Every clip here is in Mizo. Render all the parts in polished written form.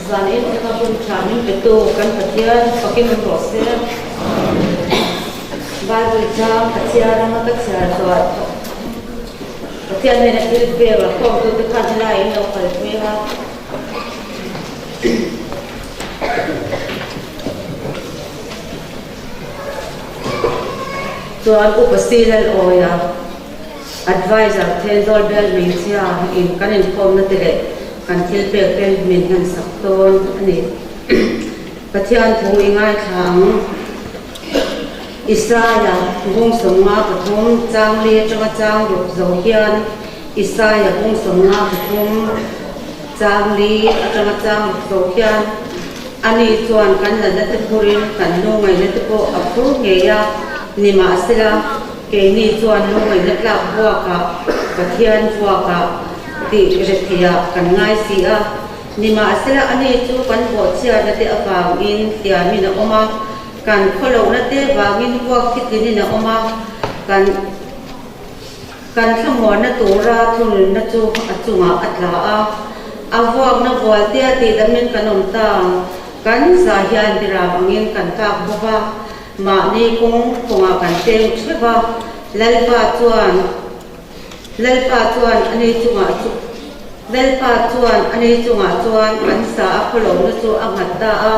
Zan in thlenga hun tha min petu kan Pathian fakin awm rawh se. Bible chang ka chhiar anga ka chhiar chuan Pathian hnena thil pek la khawmtute khan helai in lo kalpui a. Chuan Upa Silal Awia, Adviser Thenzawl Bial Hmeichhia in kan inkhawmna te leh kan thil pek te min hmansak dawn a ni. Pathian thu i ngaithla ang. Isaia bung 53 chang li atanga chang ruk zo hian Isaia bung 53 chang li atanga chang ruk zo hian Ani chuan kan natna te phurin kan lungaihna te pawh a phur ngei a, nimahsela keini chuan lungaihna tlak vuakah Pathian vuakah tih retheiah kan ngai si a, nimahsela ani chu kan bawhchhiatna te avangin hliamin a awm a, kan khawlohna te vangin vuak thitlinin a awm a, kan Kan thlamuanna tura thununna chu a chungah a tla a, a vuakna vualtea tihdamin kan awm ta. Kan za hian biram angin kan tlak bawk a, mahni kawng kawngah kan peng theuh a, Lalpa chuan Lalpa chuan a ni chungah chu Lalpa chuan a ni chungah chuan kan sa a khawlohna chu a nghat ta a,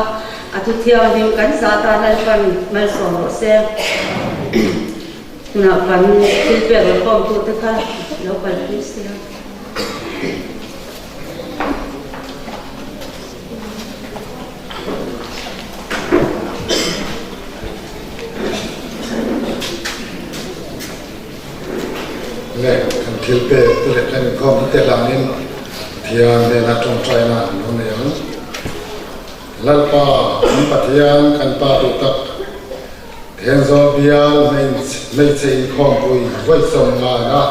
a thuthianghlim kan za tan Lalpan malsawm rawh se. Tunah kan thil pek la khawmtute kha lo kalpui se a. Le kan thil pek te leh kan inkhawm te hlangin Pathian hnena tawngtaina an lo nei ang. Lalpa kan Pathian kan Pa duh tak Thenzawl bial hmeichhe inkhawmpui vawi 50 a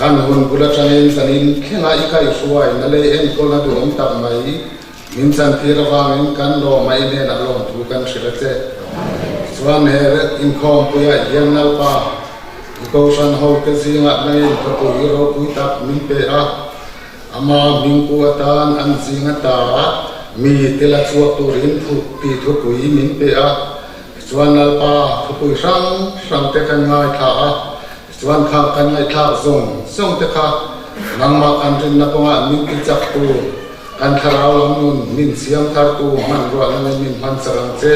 kan hun bul atangin zanin thlenga i kaihhruai na lei enkawlna duhawm tak mai min chantir avangin kan lawm a i hnenah lawmthu kan hrilh a che. Chuan he inkhawmpuiah hian Lalpa i Kohhran hote zingah nangin khawpui i ropui tak min pe a, Ama hmingpu atan an zing ata mi te la chhuak turin thu ti thupui min pe a, tichuan Lalpa thupui hrang hrang te kan ngaithla a, tichuan kha kan ngaihthlak zawng zawng te kha nangmah kan rinna kawngah min ti chak tu, kan thlarau lam nun min siam thar tu hmanruahna leh min hman chak ang che.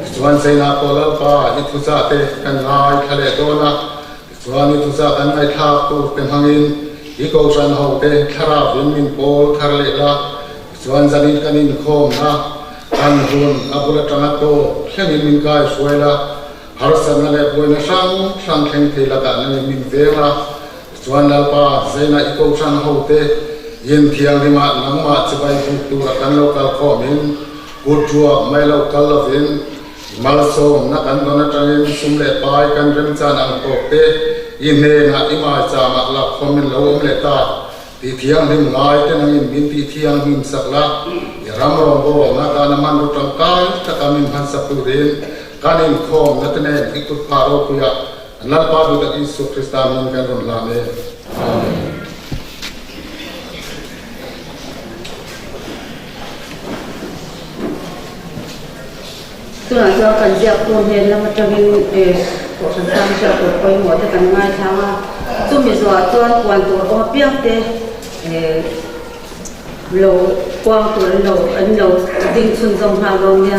Tichuan China pawh Lalpa i thuchah te kan ngaithla leh dawn a, Tichuan i thuchah kan ngaihthlak tur te hmangin i Kohhran ho te thlarau in min pawl thar leh la, tichuan zanin kan inkhawmna kan hun a bul atanga tawp thlengin min kai hruai la, harsatna leh buaina hrang hrang thleng thei lakah nangin min veng la, tichuan Lalpa zaina i Kohhran ho te in thianghlimah nangmah chibai buk tura kan lo kal khawmin kut ruak mai lo kal lovin Malsawmna kan dawn atangin sum leh pai kan remchan ang tawk te i hnenah i maichamah lakkhawm in lo awm leh ta. Tih thianghlim ngai te nangin min tih thianghlim sak la, i ram rawngbawlna tana hmanraw tangkai taka min hmansak turin kan inkhawmna te nen i kut phah ropuiah Lalpa duhtak Isua Krista hming kan rawn hlan e. Amen. Tunah chuan kan ziaktu hnen lam atangin Kohhran tan hriat tur pawimawh te kan ngaithlang a, chumi zuah chuan puan tur awm apiang te lo puang tur an lo an lo ding chhunzawm nghal dawn nia.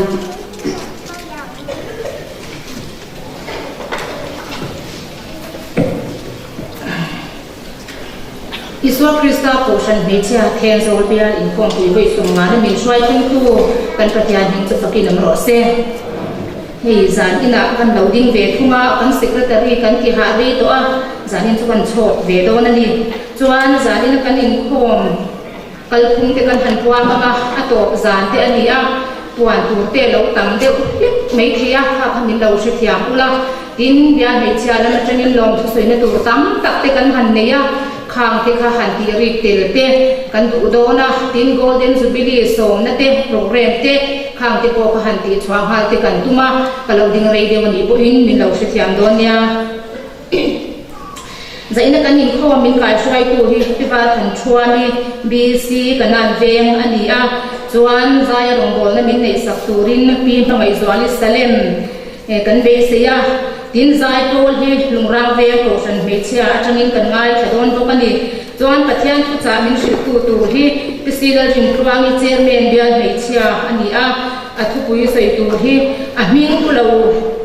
Isua Krista Kohhran hmeichhia Thenzawl bial inkhawmpui vawi 50 na min hruai thlengtu kan Pathian hming chu fakin awm rawh se. Hei zan inah kan lo ding ve thung a, kan secretary kan ti hah rei tawh a, zanin chu kan chhawk ve dawn a ni. Chuan zanin a kan inkhawm kalphung te kan han puang ang a, a tawp zan te a ni a, puan tur te a lo tam deuh hlek mai thei a, kha kha min lo hrethiam ula. Tin, bial hmeichhia lam atangin lawm thusawiina tur tam tak te kan han nei a, khang te kha han tih rik tel te kan duh dawn a, tin Golden Jubilee sawmna te, programme te, khang te pawh kha han tih chhuah nghal te kan tum a, ka lo ding rei deuh a nih pawhin min lo hrethiam dawn nia. Zaina kan inkhawm min kaihruaitu hi Tiva Thanchhuani, BC, Kanan veng a ni a. Chuan Zaia rawngbawlna min neihsak turin Pi Hmangaihzuali Salem kan beisei a. Tin, Zai pawl hi Lungrang Veng Kohhran hmeichhia atangin kan ngaithla dawn bawk a ni. Chuan Pathian thuchah min hrilhtu tur hi Pi Silalrintluangi Chairman bial hmeichhia a ni a. A thupui sawi tur hi a hming pu lo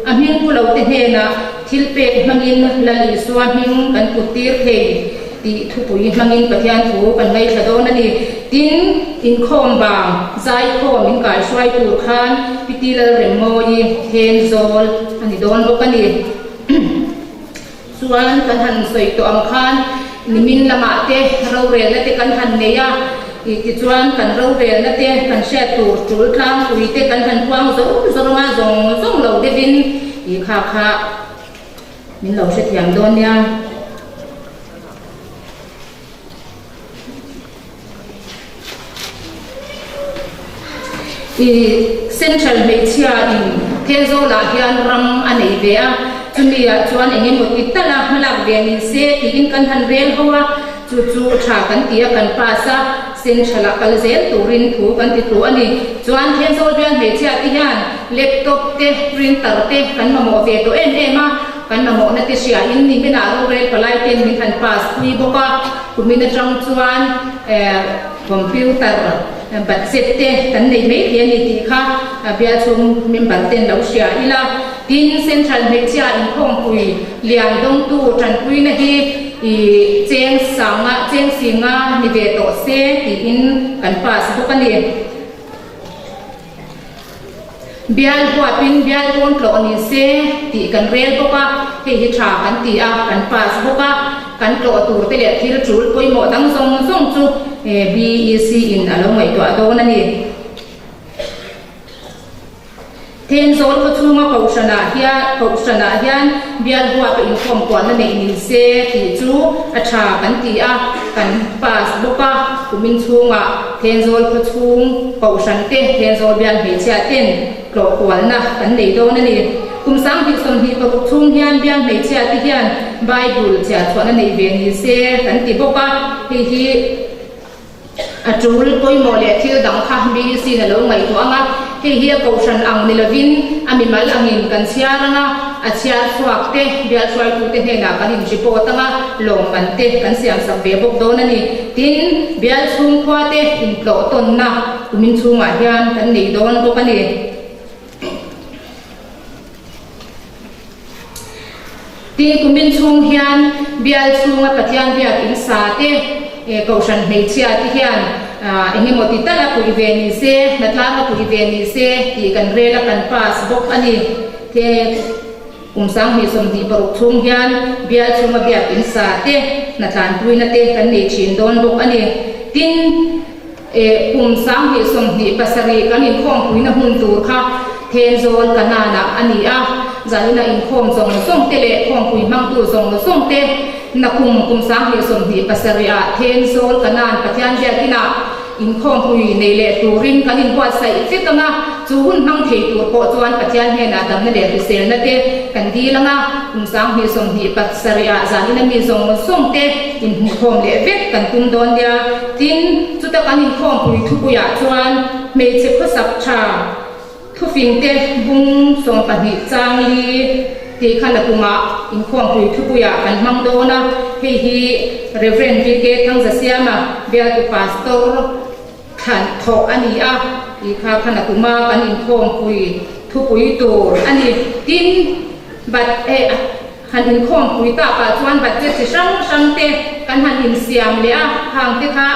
a hming pu lo te hnenah thil pek hmangin Lal Isua hming kan put tir thei tih thupui hmangin Pathian thu kan ngaithla dawn a ni. Tin, inkhawm bang zaikhawm in kaihruai tur khan Piti Lalremmawi Thenzawl a ni dawn bawk a ni. Chuan kan han sawi tawh ang khan nimin lamah te rorelna te kan han nei a, ih tichuan kan rorelna te kan hriat tur tul tlangpui te kan han puang zawng zawng a, zawng zawng lo deuhin ih kha kha min lo hrethiam dawn nia. I Central hmeichhia in Thenzawl ah hian ram a nei ve a, chumi ah chuan eng emaw ti tal a hmalak ve ni se tiin kan han rel ho a, chu chu tha kan ti a kan pass a, Central ah kal zel turin thu kan ti tlu a ni. Chuan Thenzawl bial hmeichhia te hian laptop te, printer te kan mamawh ve tawh em em a, kan mamawhna te hria in nimin ah rorel palai ten min han pass pui bawk a. Kumin atang chuan computer budget te kan nei mai thei a ni tih kha bial chhung member ten lo hria ila. Tin, Central hmeichhia inkhawmpui lian dawngtu tanpuina hi cheng sanga cheng singa ni ve tawh se tiin kan pass bawk a ni. Bial huapin bial pawn tlawh ni se tih kan rel bawk a, hei hi tha kan ti a, kan pass bawk a, kan tlawh tur te leh thil tul pawimawh dang zawng zawng chu BEC in a lo ngaihtuah dawn a ni. Thenzawl khawchhunga kohhranah hian kohhranah hian bial huapa inkhawm kualna neih ni se tih chu a tha kan ti a, kan pass bawk a, kumin chhungah Thenzawl khawchhung kohhran te Thenzawl bial hmeichhia ten tlawh kualna kan nei dawn a ni. Kum 2026 chhung hian bial hmeichhia te hian Bible chhiar chhuahna neih ve ni se kan ti bawk a, hei hi A tul pawimawh leh thil dang kha BEC in a lo ngaihtuah ang a, hei hi a kohhran ang ni lovin a mimal angin kan chhiar ang a, a chhiar chhuak te, bial hruaitute hnenah kan in report ang a, lawmman te kan siamsak ve bawk dawn a ni. Tin, bial chhungkhua te intlawh tawnna kumin chhungah hian kan nei dawn bawk a ni. Tin, kumin chhung hian bial chhunga Pathian biak in sa te, Kohhran hmeichhia te hian eng emaw ti tal a puih ve ni se, hnatlang a puih ve ni se tih kan rel a kan pass bawk a ni. Te, kum 2026 chhung hian bial chhunga biak in sa te, hnatlanpuina te kan nei thin dawn bawk a ni. Tin, Kum 2027 kan inkhawmpuina hmun tur kha Thenzawl Kanaan-ah a ni a, zanina inkhawm zawng zawng te leh khawmpui hmangtu zawng zawng te nakum kum 2027-ah Thenzawl Kanaan Pathian biakinah inkhawmpui nei leh turin kan inbuatsaih vek ang a, chu hun hmang thei tur pawh chuan Pathian hnenah damna leh hriselna te kan dil ang a, kum 2027-ah zanina mi zawng zawng te inhmuhkhawm leh vek kan tum dawn nia. Tin, chuta kan inkhawmpui thupuiah chuan hmeichhe khawsak tha thufingte bung 12 chang li tih kha nakumah inkhawmpui thupuiah kan hmang dawn a, hei hi Rev. VK Thangzasiama bialtu Pastor thlan thawh a ni a, tih kha kha nakuma kan inkhawmpui thupui tur a ni. Tin, but eh. Han inkhawmpui takah chuan budget chi hrang hrang te kan han insiam leh a, khang te kha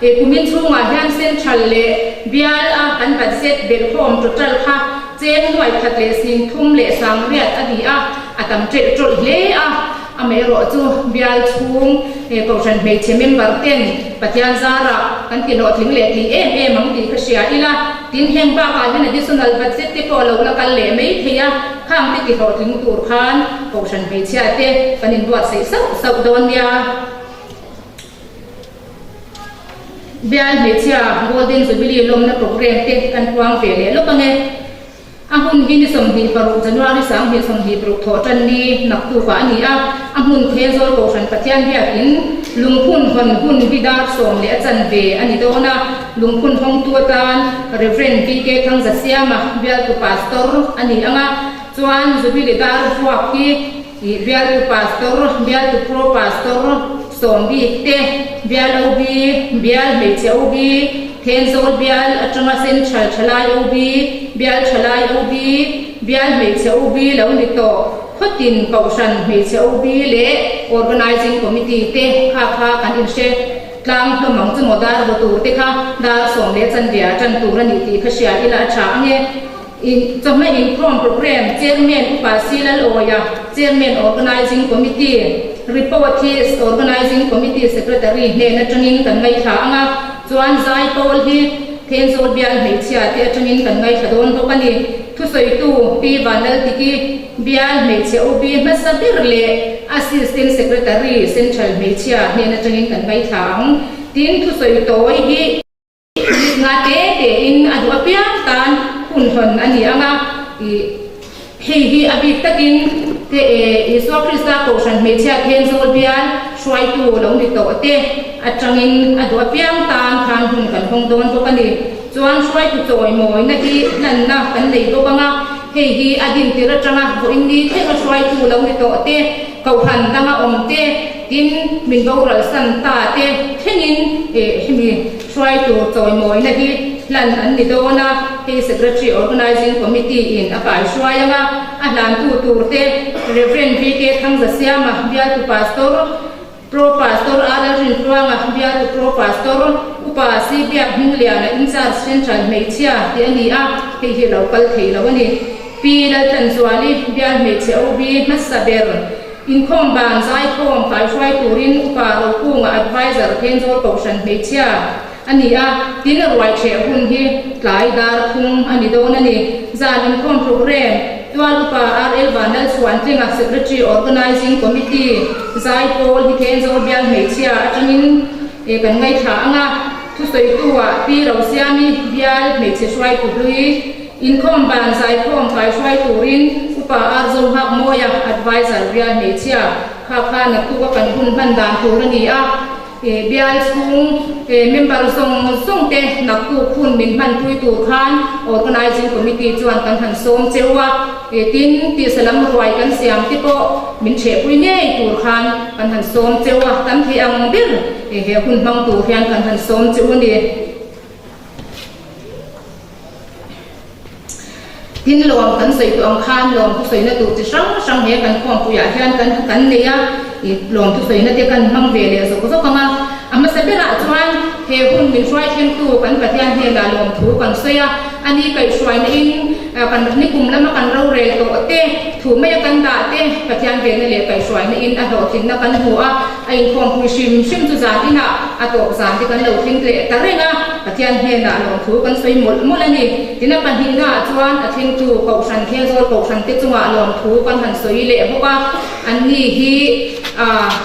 he kumin chhungah hian central leh bial a kan budget belhkhawm total kha cheng nuai khat leh sing thum leh sang riat a ni a, a tam ṭelh ṭawlh hle a. Amaherawh chu bial chhung he kohhran hmeichhe member ten Pathian zarah kan ti hlawhtling leh thei em em ang tih ka hria ila, tin heng bakah hian additional budget te pawh a lo la kal leh mai thei a. Khang te tihlawhtling tur khan Kohhran hmeichhia te kan inbuatsaih sauh sauh dawn nia. Bial hmeichhia Golden Jubilee lawmna programme te kan puang ve leh lawk ange. A hun hi ni 26 January 2026 thawh tan ni naktukah a ni a, a hmun Thenzawl Kohhran Pathian biakin. Lungphun hawn hun hi dar 10 a chanve a ni dawn a, lungphun hawngtu atan Rev. VK Thangzasiama bialtu Pastor a ni ang a, chuan Jubilee dar vuak hi bialtu Pastor, bialtu Pro Pastor sawm bik te, bial OB, bial hmeichhe OB, Thenzawl bial atanga Central Thalai OB, bial Thalai OB, bial hmeichhe OB lo ni tawh. Khawtin Kohhran Hmeichhe OB leh Organising Committee te kha kha kan inhre tlang hlawm ang chu maw dar vaw tur te kha dar sawm leh chanve tan tur a nih tih kha hria ila a tha ange. In chawhma inkhawm Programme Chairman Upa Silal Awia, Chairman Organising Committee report hi Organising Committee Secretary hnen atangin kan ngaithla ang a, chuan zai pawl hi Thenzawl bial hmeichhia te atangin kan ngaithla dawn bawk a ni. Thusawitu Pi Vanlaltiki bial hmeichhe OB hmasa ber leh Assistant Secretary Central hmeichhia hnen atangin kan ngaithla ang. Tin, thusawi tawi hi nga te tein a duh apiang tan hun hawn a ni ang a, ih hei hi a bik takin te e Isua Krista Kohhran hmeichhia Thenzawl bial hruaitu lo ni tawh te atangin a duh apiang tan khan hun kan hawng dawn bawk a ni. Chuan hruaitu chawimawina hi hlanna kan nei bawk ang a, hei hi a dintir atanga vawiin ni thlenga hruaitu lo ni tawh te, kohhran danga awm te, tin min boral san ta te thlengin hemi hruaitu chawimawina hi hlan an ni dawn a, hei Secretary Organising Committee in a kaihruai ang a, a hlantu tur te Rev. VK Thangzasiama bialtu Pastor, Pro Pastor A Lalrintluanga bialtu Pro Pastor Upa Si Biak Hmingliana in charge Central hmeichhia tih a ni a, hei hi lo kal thei lo a ni. Pi Laltlanzuali bial hmeichhe OB hmasa ber inkhawm ban zaikhawm kaihruai turin Upa Rokunga Adviser Thenzawl Kohhran hmeichhia a ni a, tin ruai ṭheh hun hi tlai dar thum a ni dawn a ni. Zan inkhawm programme, Tual Upa RL Vanlalchhuantlinga Secretary Organising Committee, Zaipawl hi Thenzawl bial hmeichhia aṭangin kan ngaithla ang a, thusawitu-ah Pi Rosiami bial hmeichhe hruaitu hlui, inkhawm ban zaikhawm kaihruai turin Upa R Zohngakmawia Adviser bial hmeichhia kha kha naktuk a kan hun hman dan tur a ni a. Bial chhung member zawng zawng te naktuk hun min hmanpui tur khan Organising Committee chuan kan han sawm cheu a, tin tisa lam ruai kan siam te pawh min thehpui ngei tur khan kan han sawm cheu a, kan theih ang ber he hun hmang tur hian kan han sawm cheu a ni. Tin lawm kan sawi tawh ang khan lawm thusawina tur chi hrang hrang he kan khawmpuiah hian kan kan nei a, ih lawm thusawina te kan hmang ve leh zawk zawk ang a. A hmasa berah chuan he hun min hruai thlengtu kan Pathian hnenah lawmthu kan sawi a, ani kaihhruaina in kan nikum lama kan rorel tawh te, thu maia kan dah te Pathian venna leh kaihhruaina in a hlawhtlinna kan hmu a, A inkhawmpui hrim hrim chu zan inah a tawp zan te kan lo thleng leh ta reng a, Pathian hnenah lawmthu kan sawi mawlh mawlh a ni. Tin a pahnihnaah chuan a thlengtu Kohhran Thenzawl Kohhran te chungah lawmthu kan han sawi leh bawk a, anni hi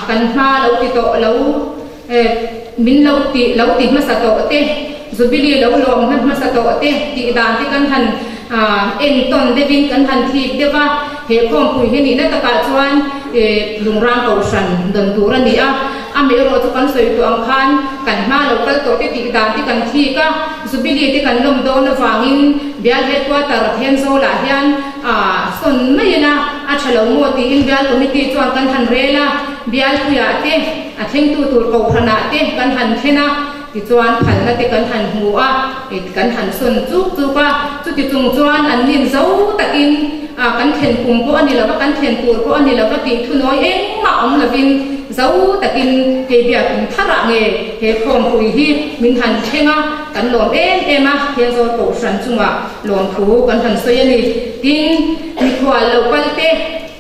kan hma lo ti tawh lo min lo ti lo ti hmasa tawh te, Jubilee lo lawm hna hmasa tawh te tih dan te kan han entawn deuhin kan han thik deuh a. He khawmpui hi nihna takah chuan Lungrang Kohhran dawn tur a ni a, amaherawh chu kan sawi tawh ang khan kan hma lo kal tawh te tih dan te kan thik a, Jubilee te kan lawm dawn avangin Bial Headquarter Thenzawlah hian sawn mai ila a tha lo maw tiin Bial Committee chuan kan han rel a, Bialpuiah te a thlengtu tur Kohhranah te kan han thlen a. Tichuan phalna te kan han hmu a, kan han sawn chuk chuk a, chuti chung chuan an nin zo takin kan thlen kum pawh a ni lova, kan thlen tur pawh a ni lova tih thunawi engmah awm lovin zo takin hei biakin tharah nge he khawmpui hi min han thleng a, kan lawm em em a, Thenzawl Kohhran chungah lawmthu kan han sawi a ni. Tin, mikhual lo kal te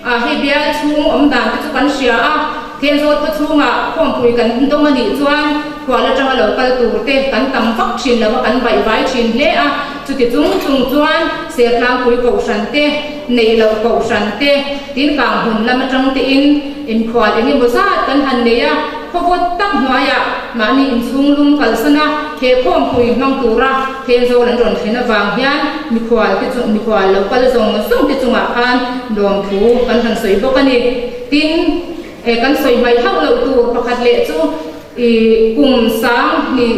hei bial chhung awm dan te chu kan hria a, Thenzawl khaw chhungah khawmpui kan dawng a nih chuan khual atanga lo kal tur te kan tam vak thin lo a, kan baih vai thin hle a. Chuti chung chung chuan Sertlangpui Kohhran te, Neihloh Kohhran te, tin Kanghmun lam atang tein inkhual eng emaw zat kan han nei a. Khawvawt tak hnuaiah mahni inchhung lum kalsan a, he khawmpui hmang tura Thenzawl an rawn thlen avang hian mikhual te chung mikhual lo kal zawng zawng te chungah khan lawmthu kan han sawi bawk a ni. Tin. Kan sawi hmai hauh loh tur pakhat leh chu i kum sang hnih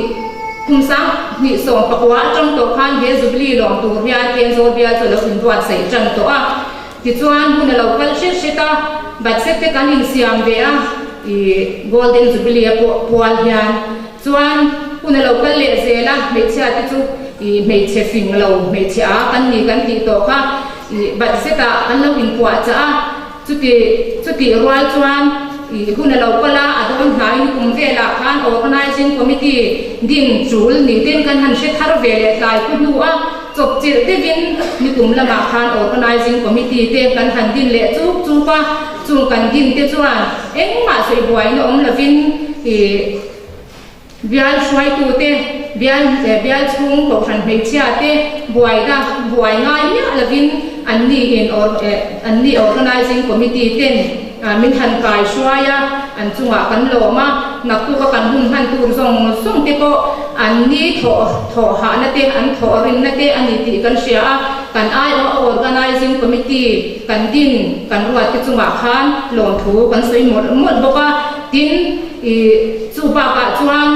kum sang hnih sawm pakua atang tawh khan he Jubilee lawm tur hian Thenzawl bial chu a lo inbuatsaih tan tawh a. Tichuan hun a lo kal hret hret a, budget te kan insiam ve a, i Golden Jubilee a pawh pual hian chuan hun a lo kal leh zel a, hmeichhia te chu i hmeichhe fing lo hmeichhe a kan ni kan tih tawh kha i budget ah kan lo inpuahchah a, chuti chutih rual chuan i hun a lo kal a, a dawn hnaiin kum velah khan Organising Committee din tul ni ten kan han hre thar ve leh tlai khu hnu a. Chawpchilh deuhin nikum lamah khan Organising Committee te kan han din leh chuk chuk a, chung kan din te chuan engmah sawi buaina awm lovin ih bial hruaitute, bial bial chhung kohhran hmeichhia te buaina buai ngai miah lovin anni in anni Organising Committee ten min han kai hruai a, an chungah kan lawm a, naktuk a kan hun hman tur zawng zawng te pawh an ni thawh thawh hahna te, an thawh rinna te a ni tih kan hria a, kan aiawh a Organising Committee kan din kan ruat te chungah khan lawmthu kan sawi mawlh mawlh bawk a, tin ih chu bakah chuan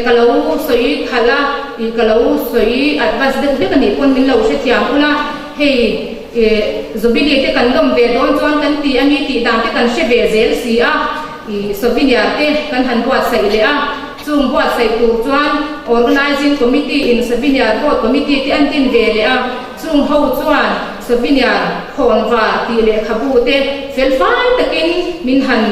ka lo sawi khalh a, ih ka lo sawi advance deuh hlek a nih pawn min lo hrethiam ula, hei. Jubilee te kan lawm ve dawn chuan kan ti a mi tih dan te kan hre ve zel si a, ih souvenir te kan han buatsaih leh a, chung buatsaih tur chuan Organising Committee in Souvenir Board Committee te an din ve leh a, chung ho chuan souvenir khawnvar tih lehkhabu te felfai takin min han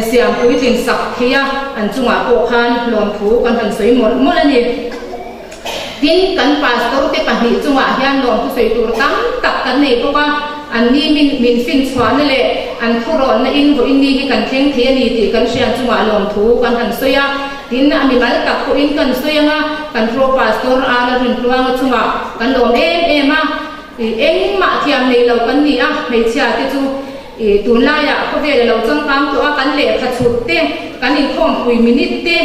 siam puitlin sak thei a, an chungah pawh khan lawmthu kan han sawi mawlh mawlh a ni. Tin, kan pastor te pahnih chungah hian lawmthu sawi tur tam tak kan nei bawk a, an ni min min finchhuahna leh an thurawnna in vawiin ni hi kan thleng thei a ni tih kan hriat chungah lawmthu kan han sawi a. Tin, a mimal tak pawhin kan sawi ang a, kan pro pastor Ala Rintluanga chungah kan lawm em em a, engmah thiam nei lo kan ni a, hmeichhia te chu I tunlaiah khawvel a lo changkang tawh a, kan lehkha chhut te, kan inkhawmpui minute te,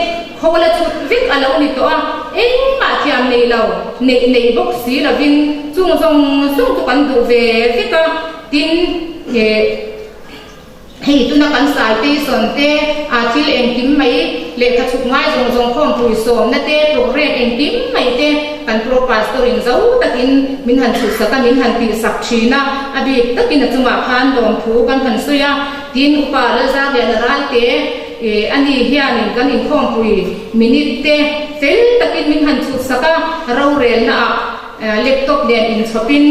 khawla chhut vek a lo ni tawh a, engmah thiam nei lo, neih nei bawk si lovin chung zawng zawng chu kan duh ve vek a, tin, hei tuna kan sai station te, a thil engkim mai lehkha chhut ngai zawng zawng khawmpui sawmna te, program engkim mai te kan pro pastor in zo takin min han chhut sak a, min han tihsak thin a, a bik takin a chungah khan lawmthu kan han sawi a, tin upa Lalzarliana Ralte ih a ni hianin kan inkhawmpui minute te fel takin min han chhut sak a, rorelna ah laptop nen inchhawpin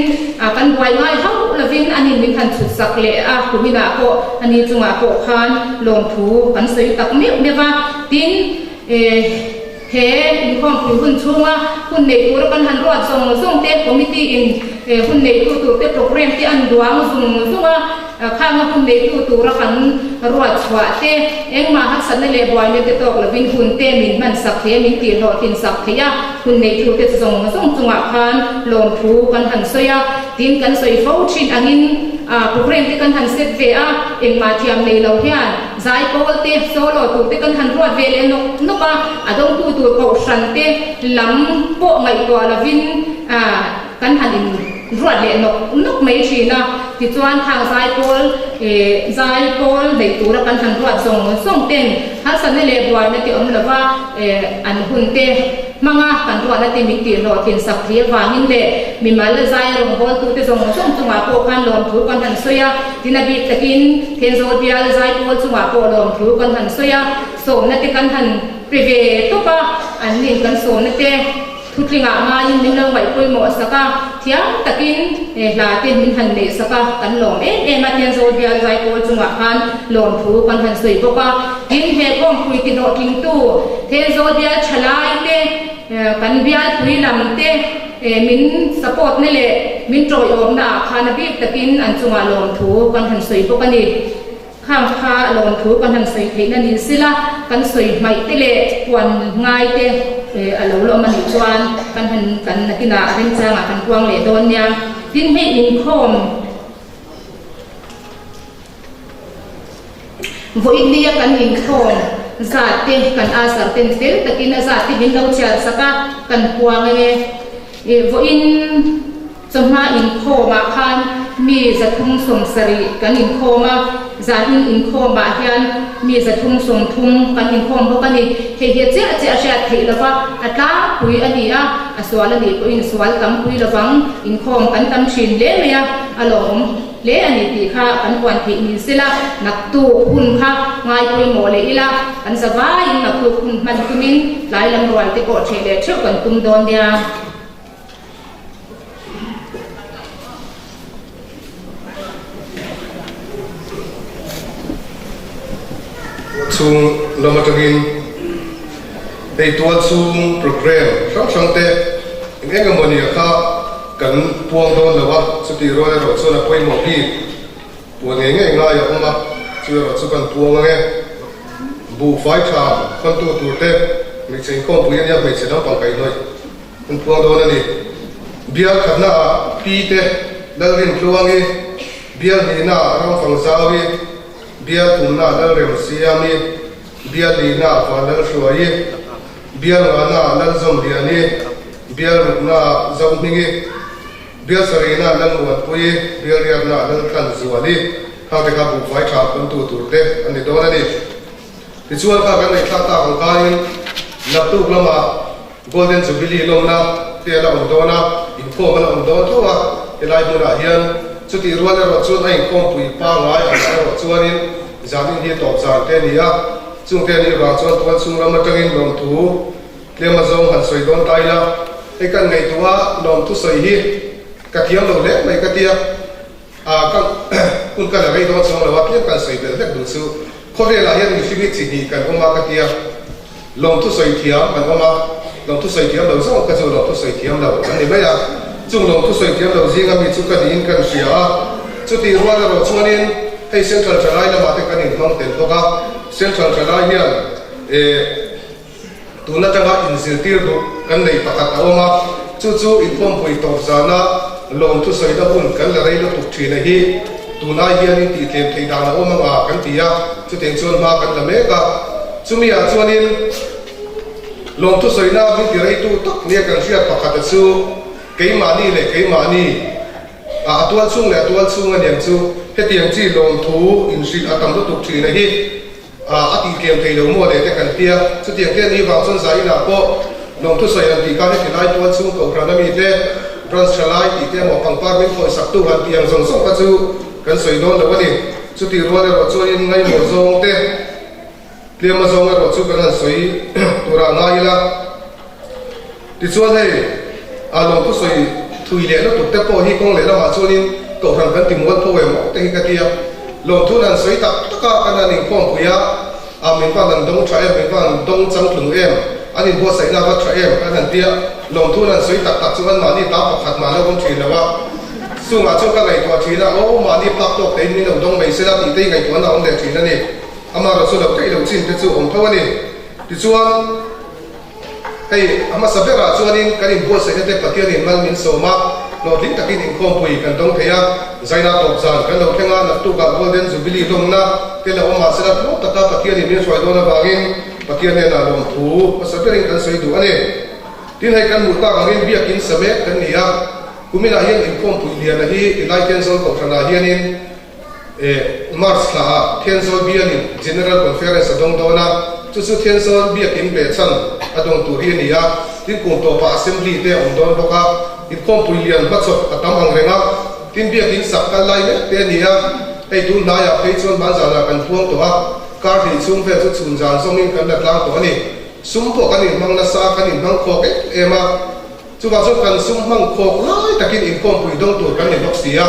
kan buai ngai hauh lovin a ni min han chhut sak leh a, kuminah pawh a ni chungah pawh khan lawmthu kan sawi tak meuh meuh a, tin ih. He inkhawmpui hun chhunga hun nei tura kan han ruat zawng zawng te, committee in hun neitu tur te program te an duang zung zung a, khanga hun neitu tura kan ruat chhuah te engmah harsatna leh buaina te tawk lovin hun te min hman sak thei a, min tihhlawhtlin sak thei a, hun neitu te zawng zawng chungah khan lawmthu kan han sawi a, tin kan sawi fo thin angin program te kan han set ve a, engmah thiam nei lo hian. Zaipawl te, solo tur te kan han ruat ve leh nawk nawk a, a dawngtu tur kohhran te lam pawh ngaihtuah lovin kan han in ruat leh nawk nawk mai thin a. Tichuan khang zaipawl zaipawl neih tura kan han ruat zawng zawng ten harsatna leh buaina te awm lova an hun te hmanga kan ruatna te min tih hlawhtlin sak thei avangin leh mimal zai rawngbawltute zawng zawng chungah pawh khan lawmthu kan han sawi a. Tin a bik takin Thenzawl bial zaipawl chungah pawh lawmthu kan han sawi a, sawmna te kan han pe ve tawp a, an nin kan sawmna te thutlingah ngaiin min lo ngaih pawimawh sak a, thiam takin hla te min han neih sak a, kan lawm em em a, Thenzawl bial zaipawl chungah khan lawmthu kan han sawi bawk a, tin he kawngpui ti hlawhtlingtu Thenzawl bial thalai te kan bialpui lam te, Min support na leh min tawiawmna ah khan a bik takin an chungah lawmthu kan han sawi bawk a ni. Khang kha lawmthu kan han sawi theihna ni sila kan sawi hmaih te leh puan ngai te a lo la awm a nih chuan kan han kan nakinah remchangah kan puang leh dawn nia. Tin hei inkhawm. Vawinia kan inkhawm zat te kan azar ten fel takin a zat te min lo chhiar sak a, kan puang eng e. Vawiin chawhma inkhawmah khan mi 370 kan inkhawm a, zanin inkhawmah hian mi 330 kan inkhawm bawk a ni. Hei hi a chiah chiah a hriat theih lova, a tlangpui a ni a, a sual a nih pawhin sual tampui lovang inkhawm kan tam thin hle mai a, a lawmawm hle a ni tih kha kan puan theih ni sela, naktuk hun kha ngai pawimawh leh ila, kan za vaiin naktuk hun hman tumin tlai lam rual te pawh theh leh theuh kan tum dawn nia. Chhung lam atangin hei tual chhung program hrang hrang te eng eng emaw nia kha kan puang dawn lo a, chutih rual erawh chuan a pawimawh bik puan ngei ngei ngai a awm a, chu erawh chu kan puang ang e. Buhfai tha khawntu tur te hmeichhe inkhawmpui ania hmeichhe naupang kaihhnawih. An phuang dawn a ni. Bial khatnaah Pi te Lalrintluangi, Bial hnihnaah Ramfangzauii, Bial thumnaah Lalremsiami, Bial lihnaah Vanlalhruaii, Bial ngahnaah Lalzawmliani, Bial ruknaah Zohmingi, Bial sarihnaah Lalmuanpuii, Bial riatnaah Laltlanzuali, khangte kha buhfai tha phuntu turte an ni dawn a ni. Tichuan kha kan ngaihthlak tak ang kaiin naktuk lamah Golden Jubilee lawmna te a la awm dawn a, inkhawm a la awm dawn tho a, helai hmunah hian chutih rual erawh chuan a inkhawmpui pangngai ang erawh chuanin zanin hi tawp zan te a ni a, chungte a nih vang chuan tual chhung lam atangin lawmthu tlem a zawng han sawi dawn ta ila, hei kan ngaihtuah a lawmthu sawi hi ka thiam lo hle mai ka tia, a ka hun ka la rei dawn chuang lo a, tlem kan sawi belh vek duh chu khawvelah hian mihring hi chi hnih kan awm a ka tia. Lawmthu sawi thiam an awm a, lawmthu sawi thiam lo zawng kha chu lawmthu sawi thiam lo an ni mai a. Chung lawmthu sawi thiam lo zinga mi chu ka niin kan hria a. Chutih rual erawh chuanin hei Central Thalai lamah te kan inhmang tel bawk a. Central Thalai hian eh tun atanga inzirtir duh kan nei pakhat a awm a, chu chu inkhawmpui tawp zana lawmthu sawina hun kan la rei lutuk thin a hi tunai hianin tihtlem theih dan a awm anga kan ti a. Chutiang chuan hma kan la mek a, chumi ah chuanin lawmthu sawina min ti reitu tak nia kan hriat pakhat a chu keimahni leh keimahni ah a tual chhung leh a tual chhung a niang chu hetiang chi lawmthu inhrilh a tam lutuk thin a hi a tih tlem thei lo maw le te kan tia. Chutiang te a nih vang chuan zainah pawh lawmthu sawi han tih khan heti lai tual chhung kohhran a mi te branch tha lai tih te emaw pangpar min khawisak tu han tih ang zawng zawng kha chu kan sawi dawn lo a ni. Chutih rual erawh chuanin ngaimawh zawng te, tlema zawng erawh chu kan han sawi turah ngai ila. Tichuan hei, a lawmthu sawi thui leh lutuk te pawh hi kawng leh lamah chuanin kohhran kan ti mual pho em awk te hi ka ti a. Lawmthu nan sawi tak tak a, kan han inkhawmpui a, a min van an dawng tha em, min van an dawng changtlung em, an inbuatsaihna a va tha em kan han ti a. Lawmthu nan sawi tak tak chu anmahni ta pakhat mah lo awm thin lo a. Chungah chuan ka ngaihtuah thin a, aw mahni phak tawk tein min lo dawng mai sela tih te hi ngaihtuahna a awm leh thin a ni. Amaherawh chu lo theih loh chin te chu awm tho a ni. Tichuan, hei a hmasa berah chuanin kan inbuatsaihna te Pathianin mal min sawm a, hlawhtling takin inkhawmpui kan dawng thei a, Zaina tawp zan kan lo thleng a, naktukah Golden Jubilee lawmna te la awm mah sela tluang taka Pathianin min hruai dawn avangin Pathian hnenah lawmthu hmasa berin kan sawi duh a ni. Tin, hei kan hmuh tak angin biakin sa mek kan ni a. Kuminah hian inkhawmpui liana hi tilai Thenzawl Kohhranah hianin March thlaah Thenzawl bialin General Conference a dawng dawn a, chu chu Thenzawl biakin behchhan a dawng tur hi a ni a, tin kum tawpah Assembly te a awm dawn bawk a, inkhawmpui lian hmachhawp a tam ang reng a, tin biakin sak kal lai mek te a ni a, hei tun hnaiah phei chuan hmanzanah kan puang tawh a, kar hnih chhung vel chu chhun zan zawngin kan la tlang tawh a ni. Sum pawh kan inhmang nasa, kan inhmang khawk em em a. Chuvang chuan kan sum hmang khawk lai takin inkhawmpui dawng tur kan ni bawk si a.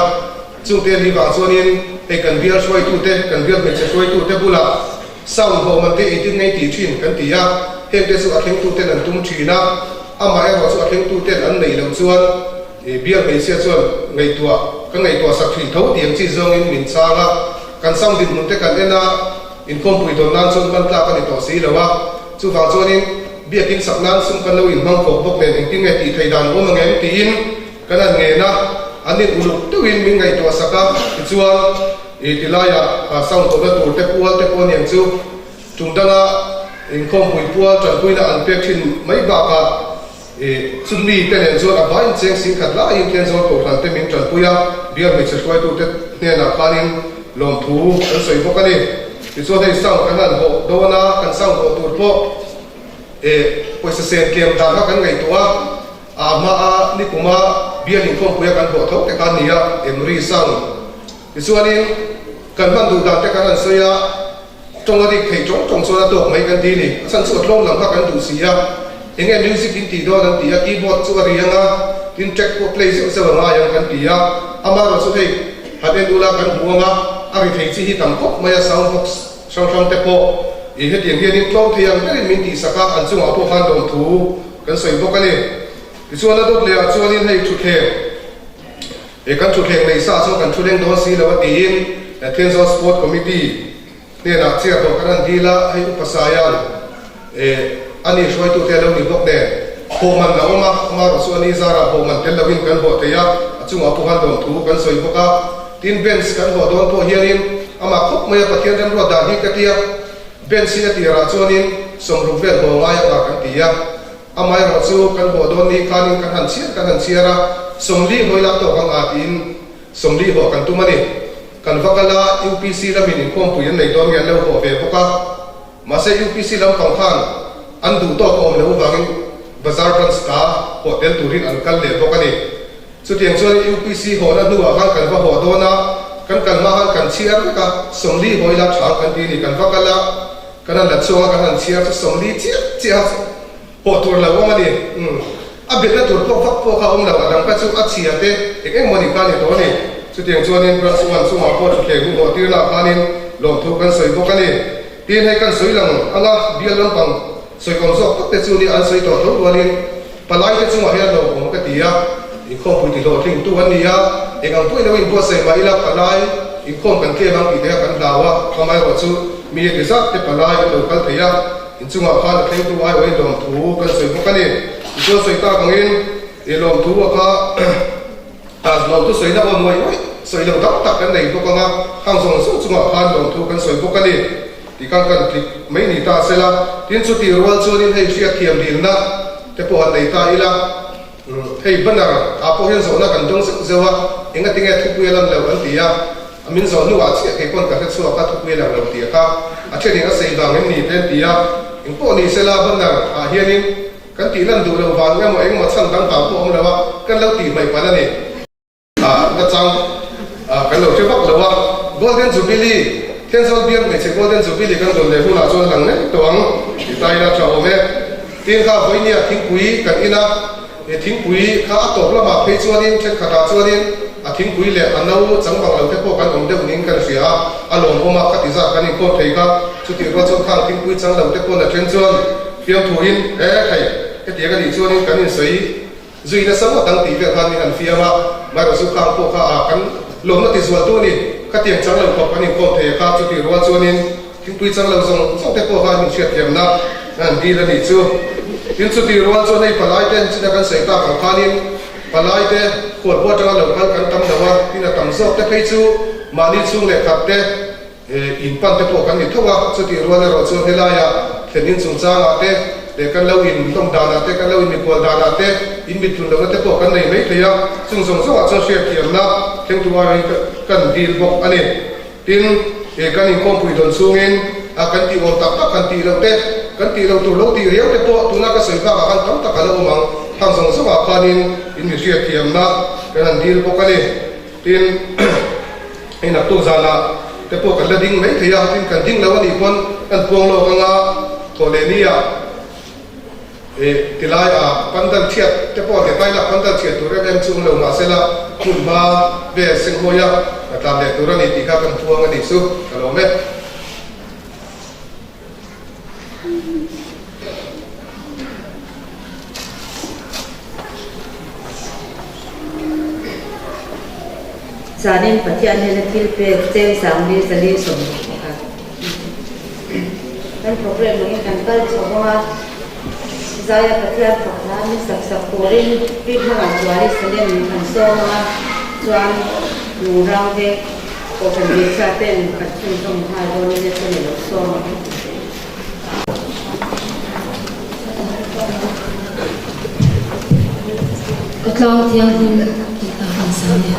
Chungte ni vang chuanin hei kan bial hruaitute, kan bial hmeichhe hruaitute bulah sound hlawhman te eitin ngei tih thin kan ti a, hengte chu a thlengtuten an tum thin a, amah erawh chu a thlengtuten an neih loh chuan bial hmeichhia chuan ngaihtuah kan ngaihtuah sak thin tho tih ang chi zawngin min chhang a, kan sound dinhmun te kan en a, inkhawmpui dawn nan chuan hman tlak a ni tawh si lo a, chuvang chuanin Biakin sak nan sum kan lo inhmang khawp bawk nen engtin nge tih theih dan awm ang em tiin kan han ngen a, an in uluk deuhin min ngaihtuah sak a, tichuan i tilaiah sound tawhna tur te pual te pawh aniang chu tum danga inkhawmpui pual tanpuina an pek thin mai bakah. I chumi te nen chuan a vaiin cheng sing khat laiin Thenzawl Kohhran te min tanpui a, bial hmeichhe hruaitute hnenah khanin lawmthu kan sawi bawk a ni. Tichuan hei sound kan han hawh dawn a, kan sound hawh tur pawh e pawisa sen tlem dan kha kan ngaihtuah a, a hmaa nikuma bial inkhawmpuia kan hawh tho te kha a ni a, Emri sound. Tichuanin kan hman duh dan te kan han sawi a. Tawng a rik thei tawng tawng chuan a tawk mai kan ti ni. A chhan chu a tlawm lam kha kan duh si a. Enge music in tih dawn an ti a, keyboard chu a ri ang a, tin track pawh play zeuh zeuh a ngai ang kan ti a. Amaherawh chu hei han en ula kan hmu ang a, a ri thei chi hi tam khawp mai a, sound box hrang hrang te pawh i hetiang hianin tlawm thei ang berin min tihsak a, an chungah pawh khan lawmthu kan sawi bawk a ni. Tichuan a dawt leh ah chuanin hei thutthleng. He kan thutthleng nei sa chuan kan thu leng dawn si lo a tiin Thenzawl Sport Committee hnenah chair dawh kan han dil a, hei Upa Saia'n a ni hruaitute a lo ni bawk nen hawhman a awm a, amaherawh chu a ni zarah hawhman tel loin kan hawh thei a, a chungah pawh khan lawmthu kan sawi bawk a. Tin, bench kan hawh dawn pawh hianin amah khawp mai a Pathian remruat dan hi ka ti a, bench hi a tirah chuanin sawmruk vel haw ngai a kan ti a. Amaherawh chu kan hawh dawn ni khanin kan han chhiar kan han chhiar a, Sawmli hawi lak tawk ang a tiin Sawmli hawh kan tum a ni. Kan va kal a, UPC lamin inkhawmpui an nei dawn nge an lo hawh ve bawk a. Mahse UPC lampang khan an duh tawk awm loh avangin Bazar Branch ta hawh tel turin an kal leh bawk a ni. Chutiang chuan UPC hawhna hnuah khan kan va hawh dawn a, kan kal hma khan kan chhiar vek a, Sawmli hawi lak tha ang kan ti a ni. Kan va kal a. Kan han la chhuak a, kan han chhiar chu 40 chiah chiah pawh tur lo awm a ni. Umm, a belhna tur pawh vak pawh kha a awm lo, a dang kha chu a chhia te eng eng maw ni kha a ni tawh a ni. Chutiang chuanin Branch One chungah pawh thutthleng hun hawh tirna ah khanin lawmthu kan sawi bawk a ni. Tin, hei kan sawi lang ang a, bial lampang sawi awm zawk tak te chu nia an sawi tawh tho rualin palai te chungah hian lawmawm ka ti a, inkhawmpui ti hlawhtlingtu an ni a, eng ang pawhin lo inbuatsaih mah ila palai inkhawm kan tlem ang tih te kha kan hlau a, amaherawh chu mi eti zat te palai an lo kal thei a, inchungah khan a thlengtu aiawhin lawmthu kan sawi bawk a ni. Tichuan sawi tak angin i lawmthu a kha lawmthu sawina aw nuai nuai sawi lo tam tak kan nei bawk ang a, khang zawng zawng chungah khan lawmthu kan sawi bawk a ni. Tih khan kan tlik mai ni ta sela, tin chutih rual chuanin hei hriatthiam dilna te pawh han nei ta ila, hei banner ah pawh hian zawhna kan dawng zeuh zeuh a, enga tinge thupui a lan lo an ti a, a min zawh hnuah chiah kei pawn ka hre chhuak a thupui a lang lo tih kha a thenin a sei vang em ni te an ti a, eng pawh ni sela banner ah hianin kan tih lan duh loh vang emaw engemaw chhan dang vang pawh awm lo a, kan lo tih hmaih palh a ni. Na chang kan lo hre vak lo a, Golden Jubilee, Thenzawl biak hmeichhe Golden Jubilee kan rawn leh hunah chuan a lang ngei tawh ang tih ta ila tha awm e. Tin kha vawinia thingpui kan in a, he thingpui kha a tawp lamah phei chuanin thenkhatah chuanin a thingpui leh a no chang bang lo te pawh kan awm deuh niin kan hria a, a lawmawm a, khati zat kan inkhawm thei kha chutih rual chuan khang thingpui chang lo te pawn a then chuan fiamthuin he hei hetiang a nih chuanin kan insawi Zui nasa ngawt ang tih vel khan min han fiam a, Maherawh chu khang pawh kha a kan lawmna ti zual tu a ni. Khatiang chang lo khawp kan inkawm thei a kha, chutih rual chuanin thingpui chang lo zawng zawng te pawh kha min hriatthiamna an han dil a nih chu. Tin, chutih rual chuan hei palai te china kan sawi tak ang khanin palai te khualbu atanga lo kal kan tam lo a, tin a tam zawk te phei chu mahni chhung leh khat te, In pan te pawh kan ni tho a, chutih rual erawh chuan helaia thlen in chungchangah te leh kan lo in hlawm danah te, kan lo in mikhual danah te, in mittlun lohna te pawh kan nei mai thei a, chung zawng zawngah chuan hriatthiamna thlengtu aiin kan dil bawk a ni. Tin, he kan inkhawmpui dawn chhungin a kan tih awm tak tak kan tih loh te, kan tih loh tur lo tih riau te pawh tuna ka sawi bakah khan tam tak a lo awm ang, hang zawng zawngah khanin in mi hriatthiamna kan han dil bawk a ni. Tin, hei naktuk zanah te pawh kan la ding mai thei a, tin kan ding lo a nih pawn kan puang lawk anga thawh leh nia eh tilai ah pandal chhiat te pawh leh taila pandal chhiat tur em em chu awm lo mahsela hmun hma vel senghawi a ka tlan leh tur a ni tih kha kan puang a nih chu ka lawm e. Zanin Pathian hnena thil pek cheng sangli zali 11. Kan program angin kan kal chho a, Zaia Pathian fak hla min sak sak turin Pi Hmangah Zuali Salem an sawm a, chuan Lungrang vek Kohhran hmeichhia ten kan chhunzawm nghal dawn in a chhan i lo sawm ang. Tlang Thianghlim tih hla kan sa a ni.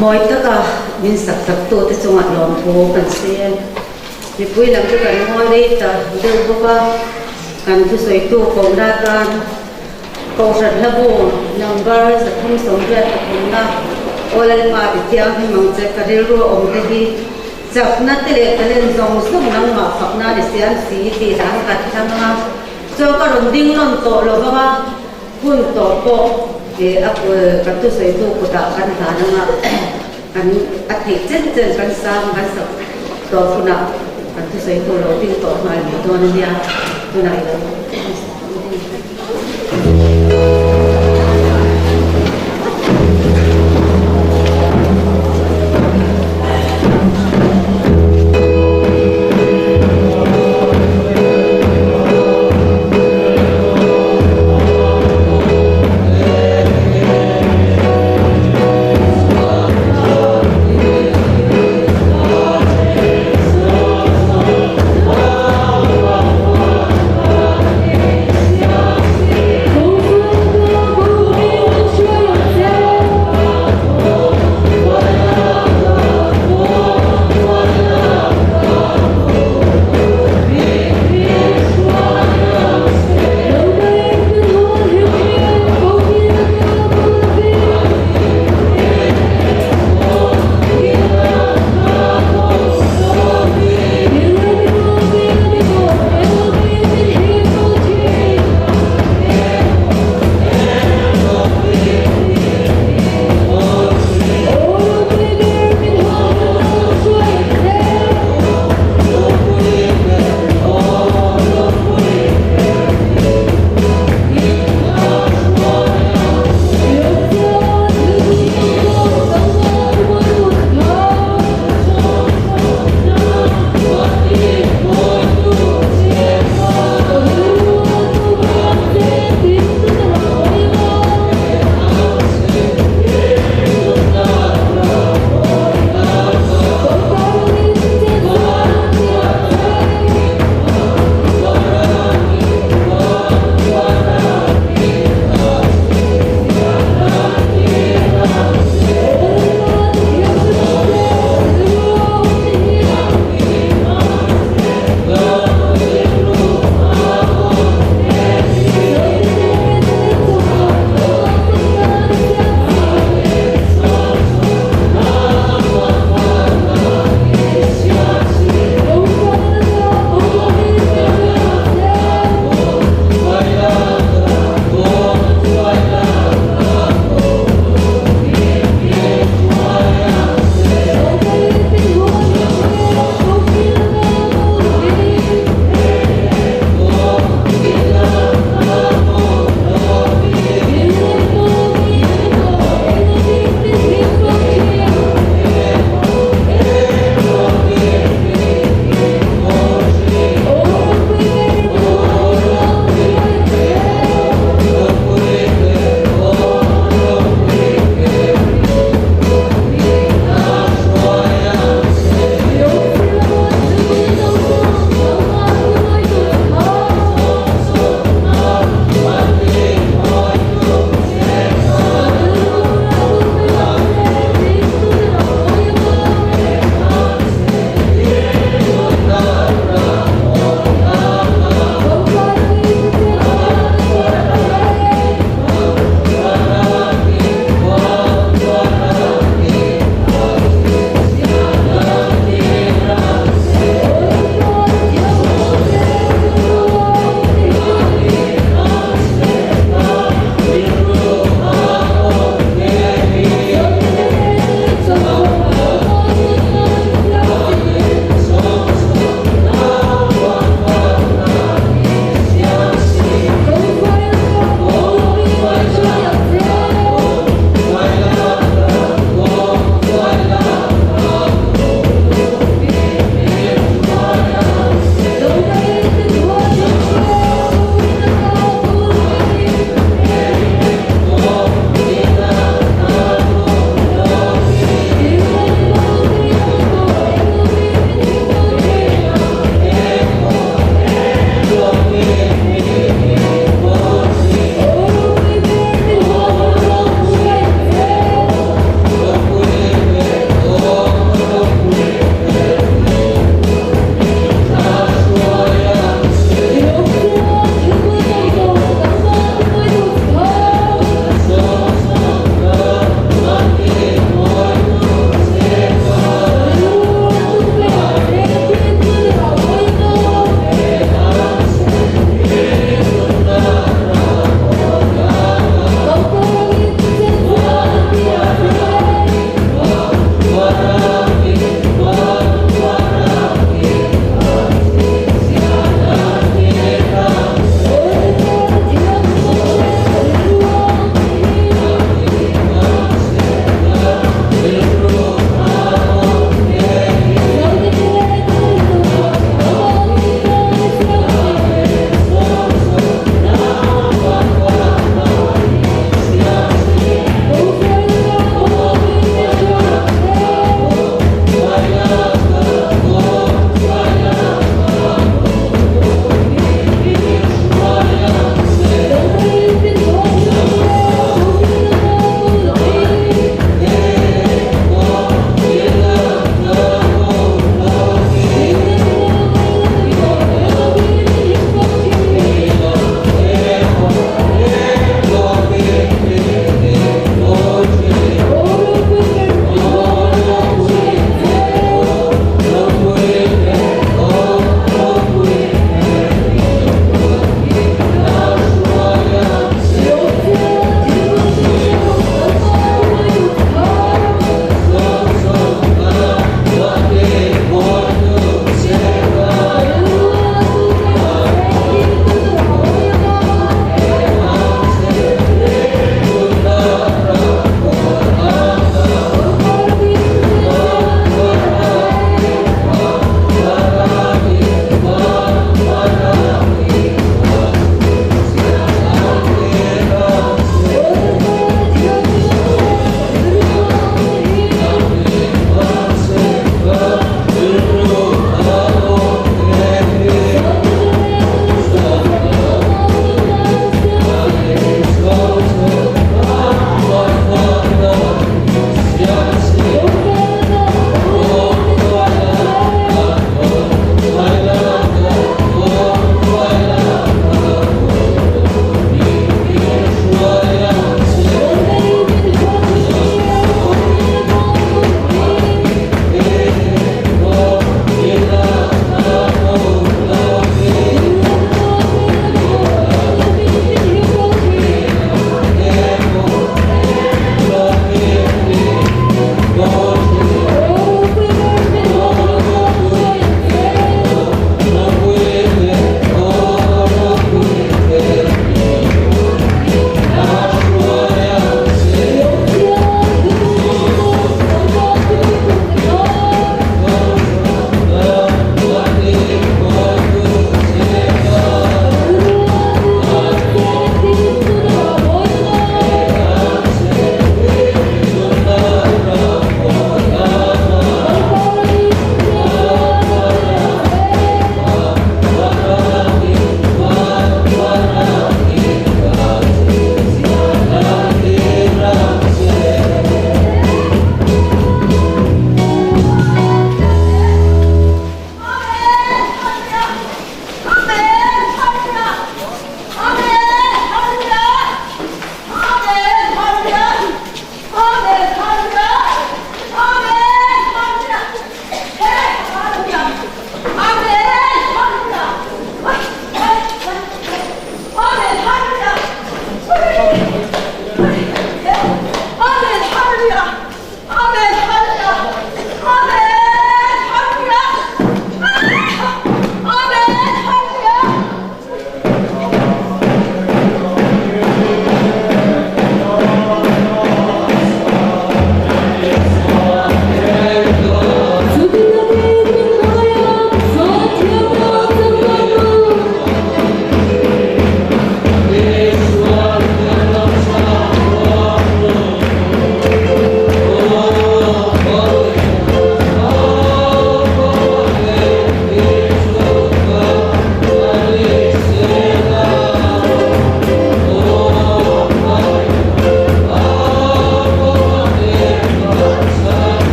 Mawi taka min sak sak tute chungah lawmthu kan sawi e. Mipui lam chu kan ngawi rei ta deuh bawk a, kan thusawitu kohna atan Kohhran hlabu number 383 na Aw Lalpa ti thianghlim ang che ka rilru a awm te hi chakna te leh talent zawng zawng nangmah fakna ni siam si tih hla ka kat thlang ang a, chuan ka rawn ding nawn tawh lo vang a, hun tawh pawh a kan thusawitu kutah kan hlan ang a. Kan a theih chen chen kan sang kan sak tawh hunah kan thusawi tur lo ding tawh nghal mai dawn a nia, tunah i lo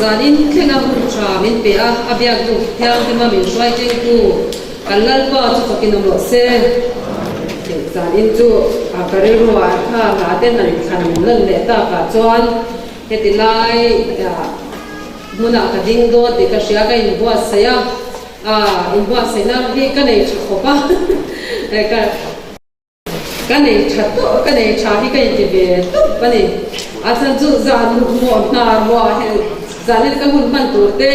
Zanin thlenga hun tha min pe a, a biak buk thianghlim a min hruai tengtu kan Lalpa chu fakin awm rawh se. Zanin chu ka rilruah kha hla ten an thlan lan leh takah chuan heti lai hmunah ka ding dawn tih ka hria, ka inbuatsaih a, inbuatsaihna hi ka nei tha khawp a, ka. Ka nei tha tawh, ka nei tha hi ka inti ve tawp a ni. A chhan chu zan mawh hna ruah he zanin ka hun hman tur te,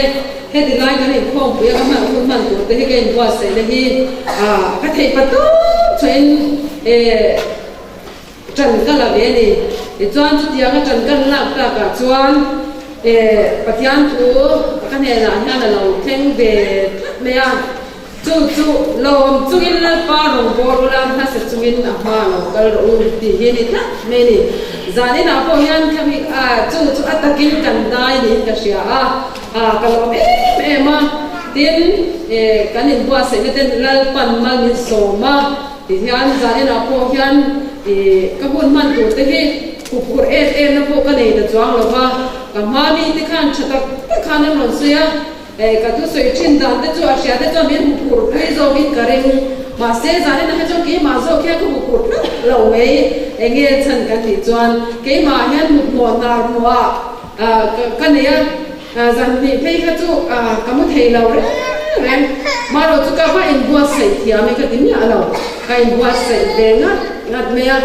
heti lai kan inkhawmpui a ka hman hun hman tur te hi ka inbuatsaihna hi ka theih pa tawp chhuahin ṭan ka la ve a ni. Tichuan chutianga ṭan kan lak takah chuan Pathian thu ka hnenah hian a lo thleng ve tlat mai a. Chu chu lawm chungin Lalpa rawngbâwl ula hmasa chungin a hma lo kal rawh u tih hi a ni tlat mai a ni. Zaninah pawh hian khami chu chu a takin kan dai niin ka hria a, ka lawm em em a. Tin, kan inbuatsaihna ten Lalpan mal min sawm a ti hian zaninah pawh hian ka hun hman tur te hi huphurh em emna pawh ka nei ta chuang lo va, ka hma mite khan tha tak tak khan an rawn sawi a. Hei ka thusawi thin dan te chu a hria te chuan min huphurh pui zawkin ka ring. Mahse zanin ah hi chuan keimah zawk hian ka huphurh tlat lo mai. Enge chhan kan tih chuan keimah hian mutmawh hnar hmuh ah ka nei a, zan hnih phei kha chu ka mu thei lo reng reng. Marawh chu ka va inbuatsaih thiam e ka ti miah lo. Ka inbuatsaih ve ngat ngat mai a,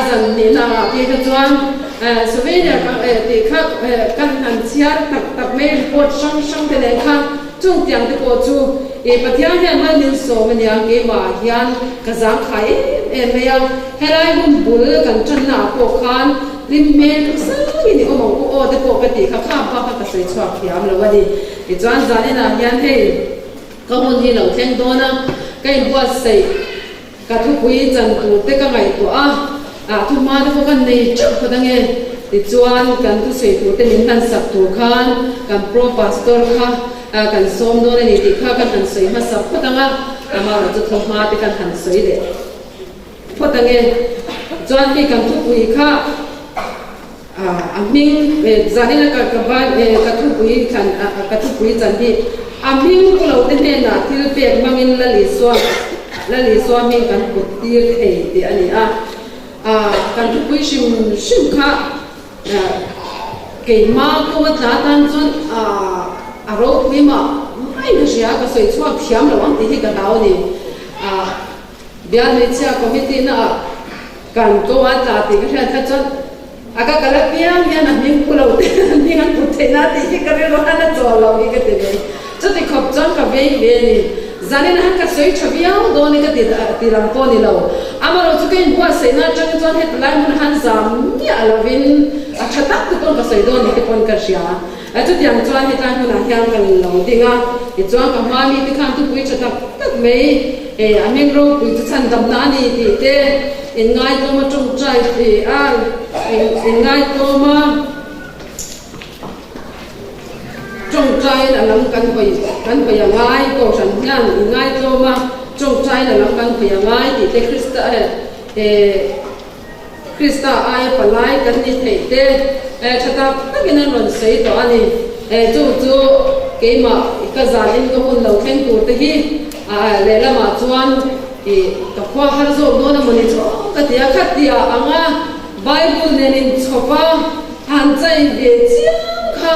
zan hnihna ah phei kha chuan Souvenir tih kha kan han chhiar tak tak mai report hrang hrang te nen khan chung tiang te pawh chu ih Pathian hian mal min sawm a nia keimah hian ka zang khai em em mai a, helai hun bul kan tanna ah pawh khan hlim hmel thu sangin i awm ang u aw te pawh ka tih kha kha bak kha ka sawi chhuak thiam lo a ni. Tichuan zaninah hian hei ka hun hi lo thleng dawn a, ka inbuatsaih. Ka thupui chan tur te ka ngaihtuah a, ah thu hma te pawh ka nei teuh phawt ange. Tichuan kan thusawi tur te min hlan sak tur khan kan pro pastor kha kan sawm dawn a ni tih kha kan han sawi hmasa phawt ang a, amaherawh chu thu hma te kan han sawi leh phawt ange. Chuan hei kan thupui kha a hming zanin a ka ka thupui thlan ka thupui chan hi a hming pu lo te hnenah thil pek hmangin Lal Isua Lal Isua hming kan put tir thei tih a ni a. Kan thupui hrim hrim kha keimah kawnga tla tan chuan a ropui mah maiin ka hria ka sawi chhuak thiam lo ang tih hi ka hlau a ni. Bial hmeichhia committee na ah kan ko a tla tih ka hriat kha chuan a ka kal apiang hian a hming phu lo te an hming an put theih na tih hi ka rilru han a chawl lo hi ka ti mai. Chuti khawp chuan ka vei ve a ni. Zanin ah han ka sawi tha viau dawn e ka ti ti lam pawh a ni lo. Amaherawh chu ka inbuatsaihna atang chuan heti lai hmun han zam miah lovin a tha tak te pawn ka sawi dawn ni te pawn ka hria. Chutiang chuan hetlai hmunah hian ka lo ding a, tichuan ka hma mite khan thupui tha tak tak mai, a hming ropui chu chhandamna a ni tih te, inngaitawma tawngtai tih a, inngaitawma tawngtaiin a lam kan hawi kan hawi a ngai, kohhran hian inngaitawma tawngtaiin a lam kan hawi a ngai tih te Krista Krista aia palai kan ni theih te tha tak takin an rawn sawi tawh a ni. Chu chu keimah ka zanin ka hun lo thleng tur te hi lehlamah chuan ka khua har zawk dawn a mawni chu ka ti a, khatia anga Bible nen inchhawp a han chai ve chiam kha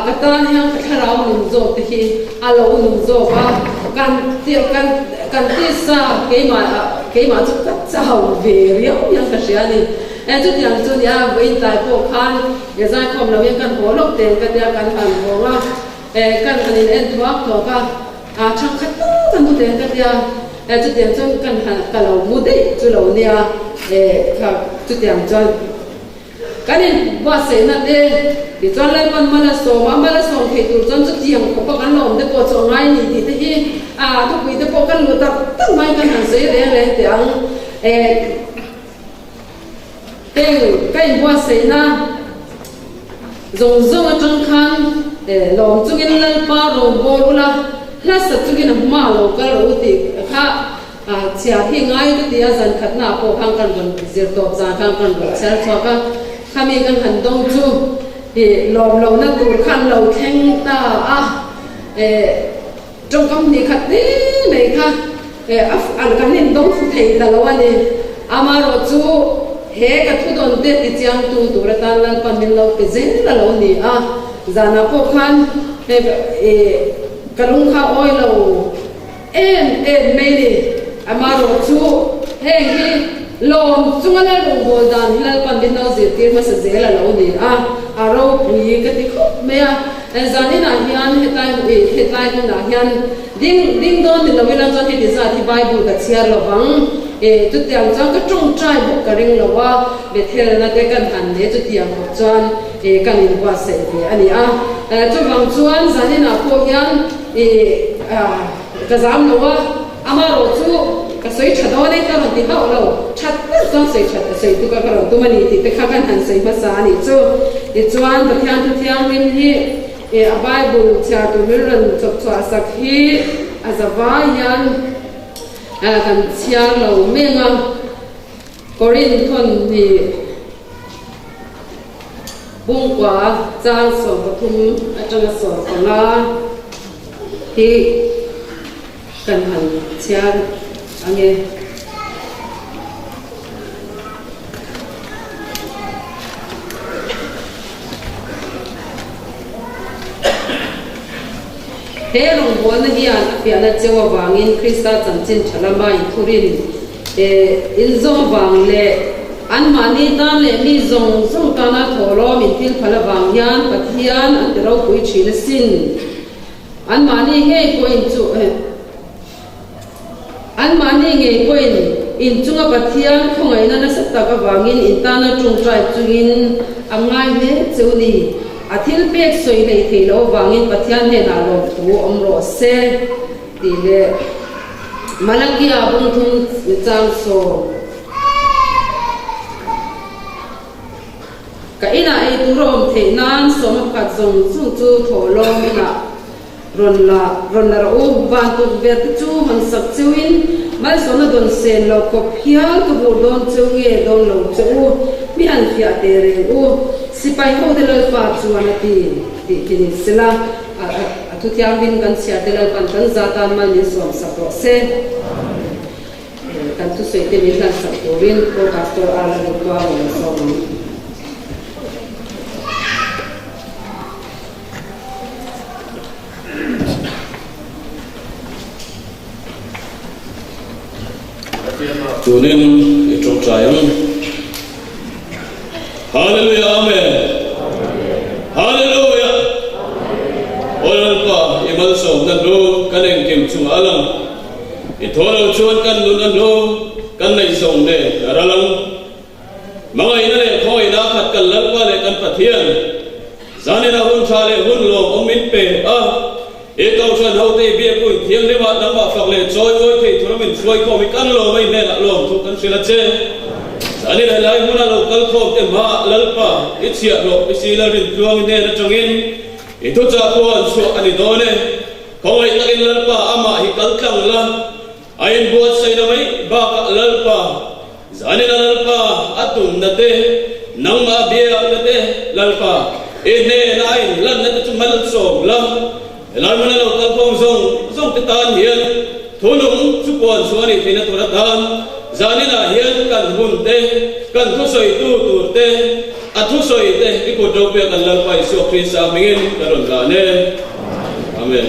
ka tan hian ka thlarau nun zawk te hi a lo nun zawk a, kan kan kan tisa keimah keimah chu ka chau ve riau hian ka hria a ni. E chutiang chu nia vawiin tlai pawh khan e zaikhawm lo hian kan haw lawk teng ka tia kan han hawng a, e kan han in en thuak thuak a, a thangkhat tak kan mu teng ka tia, e chutiang chuan kan han ka lo mu daih chu lo nia, e kha chutiang chuan. Kan inbuatsaihna te tichuan Lalpan mal a sawm a, mal a sawm theih tur chuan chutiang khawpa kan la awm te pawh chu a ngai ni tih te hi a thupui te pawh kan luh tak tak mai kan han sawi reng reng teh ang. Heng ka inbuatsaihna zawng zawng atang khan lawm chungin Lalpa rawngbâwl ula, hlasa chungin a hma lo kal rawh u tih kha A chhiar hi ngai ka ti a, zan khatna ah pawh khan kan rawn zir tawp zan khan kan rawn chhiar chhuak a, khami kan han dawng chu I lawm lohna tur kha an lo thleng ta a, tawngkam hnih khat te mai kha kan indawng thlu thei ta lo a ni. Amaherawh chu he ka thudawn te tichiangtu tur atan Lalpa min lo pe zel a lo ni a, zanah pawh khan ka lung kha awi lo em em mai ni. Amaherawh chu heng hi lawm chunga lal rawngbâwl dan hi Lalpa'n min lo zirtir hmasa zel a lo ni a, a ropui ka ti khawp mai a. Zaninah hian hetlai hetlai hunah hian ding ding dawn ni lo ila chuan heti zat hi Bible ka chhiar lo vang. E, chutiang chuan ka tawngtai bawk ka ring lo a, Bethelna te kan han leh chutiang khawp chuan e kan inbuatsaih ve a ni a. Chuvang chuan zaninah pawh hian e ka zam lo a, amaherawh chu ka sawi tha dawn e ka rawn ti hauh lo, that tak chuan sawi that a sawi tuk a ka rawn tum a ni tih te kha kan han sawi hmasa a nih chu. Tichuan Pathian thu thianghlim hi e a Bible chhiar tur min rawn chawp chhuah sak hi a za vai hian kan chhiar lo meng a, Korinthon hi Bungkua chang 13 atanga 15 hi kan han chhiar ang e. He rawngbawlna hian a fiahna cheu avangin Krista chanchin tha lama inthurin inzawm avang leh anmahni tan leh mi zawng zawng tana thawhlawm inthil phal avang hian Pathian an ti ropui thin asin. Anmahni ngei pawhin chu Anmahni ngei pawhin inchunga Pathian khawngaihna nasa tak avangin in tana tawngtai chungin a ngai hle cheu ni. A thil pek sawi hlei thei loh avangin Pathian hnenah lawmthu awm rawh se tih leh Malakia bungthum chang sawm. Ka inah ei tur a awm theih nan sawma pakhat zawng zawng chu thawhlawm inah rawn la rawn la rawh u. Van tukverh te chu hawn sak cheuhin malsawmna dawn sen lo khawp hial ka vur dawn cheu nge dawn lo che u, mi han fiah teh reng u. Sipai ho te Lalpa chuan a ti tih khi ni sela, a thuthianghlim kan chhiar te Lalpan kan za tan mal min sawm sak rawh se. Kan thusawi te min hlan sak turin Pro Pastor Arla Lukua rawn sawm ang. Tunin i tawngtai ang. Hallelujah Amen. Hallelujah. Aw Lalpa i malsawmna hlu kan engkim chungah a lang. I thaw lo chuan kan nun a hnu kan neih zawng nen a ral ang. Hmangaihna leh khawngaihna khat kan Lalpa leh kan Pathian zanin ah hun tha leh hun lawmawm min pe a, i Kohhran hote i biakpui thianghlim ah nangmah fak leh chawi mawi thei thura min hruai khawm hi kan lawm a i hnenah lawmthu kan hrilh a che. Zanin helai hmuna lo kal khawm te hmaah Lalpa i chhiahhlawh i si Lalrintluang i hnen atangin i thuchah pawh an chhuah a ni dawn e. Khawngaih takin Lalpa amah hi kal tlang la, a inbuatsaihna mai bakah Lalpa, zanina Lalpa a tumna te, nangmah a biakna te, Lalpa, i hnena a inhlanna te chu malsawm la. Helai hmuna lo kalkhawm zawng zawng te tan hian thunung chu puan chhuah a nih theihna tur atan zaninah hian kan hun te, kan thusawitu tur te, A thusawi te i kut ropui a kan Lalpa Isua Krista hmingin ka rawn hlan e. Amen.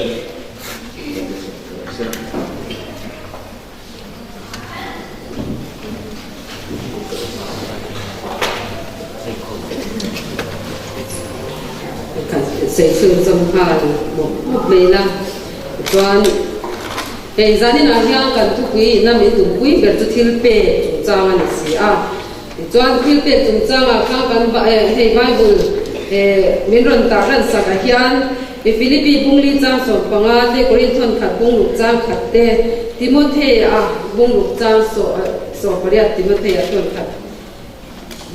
Sei chhun zawm nghal mawp mawp mai la. Chuan hei zaninah hian kan thupui ina min dumpui ber chu thil pek chungchang a ni si a. Tichuan thil pek chungchangah kha kan hei Bible min rawn tah hran sak ah hian i Philippi bungli chang 15 te, Korinthon khat bungruk chang khat te, Timothea bungruk chang 18 Timothea thawn khat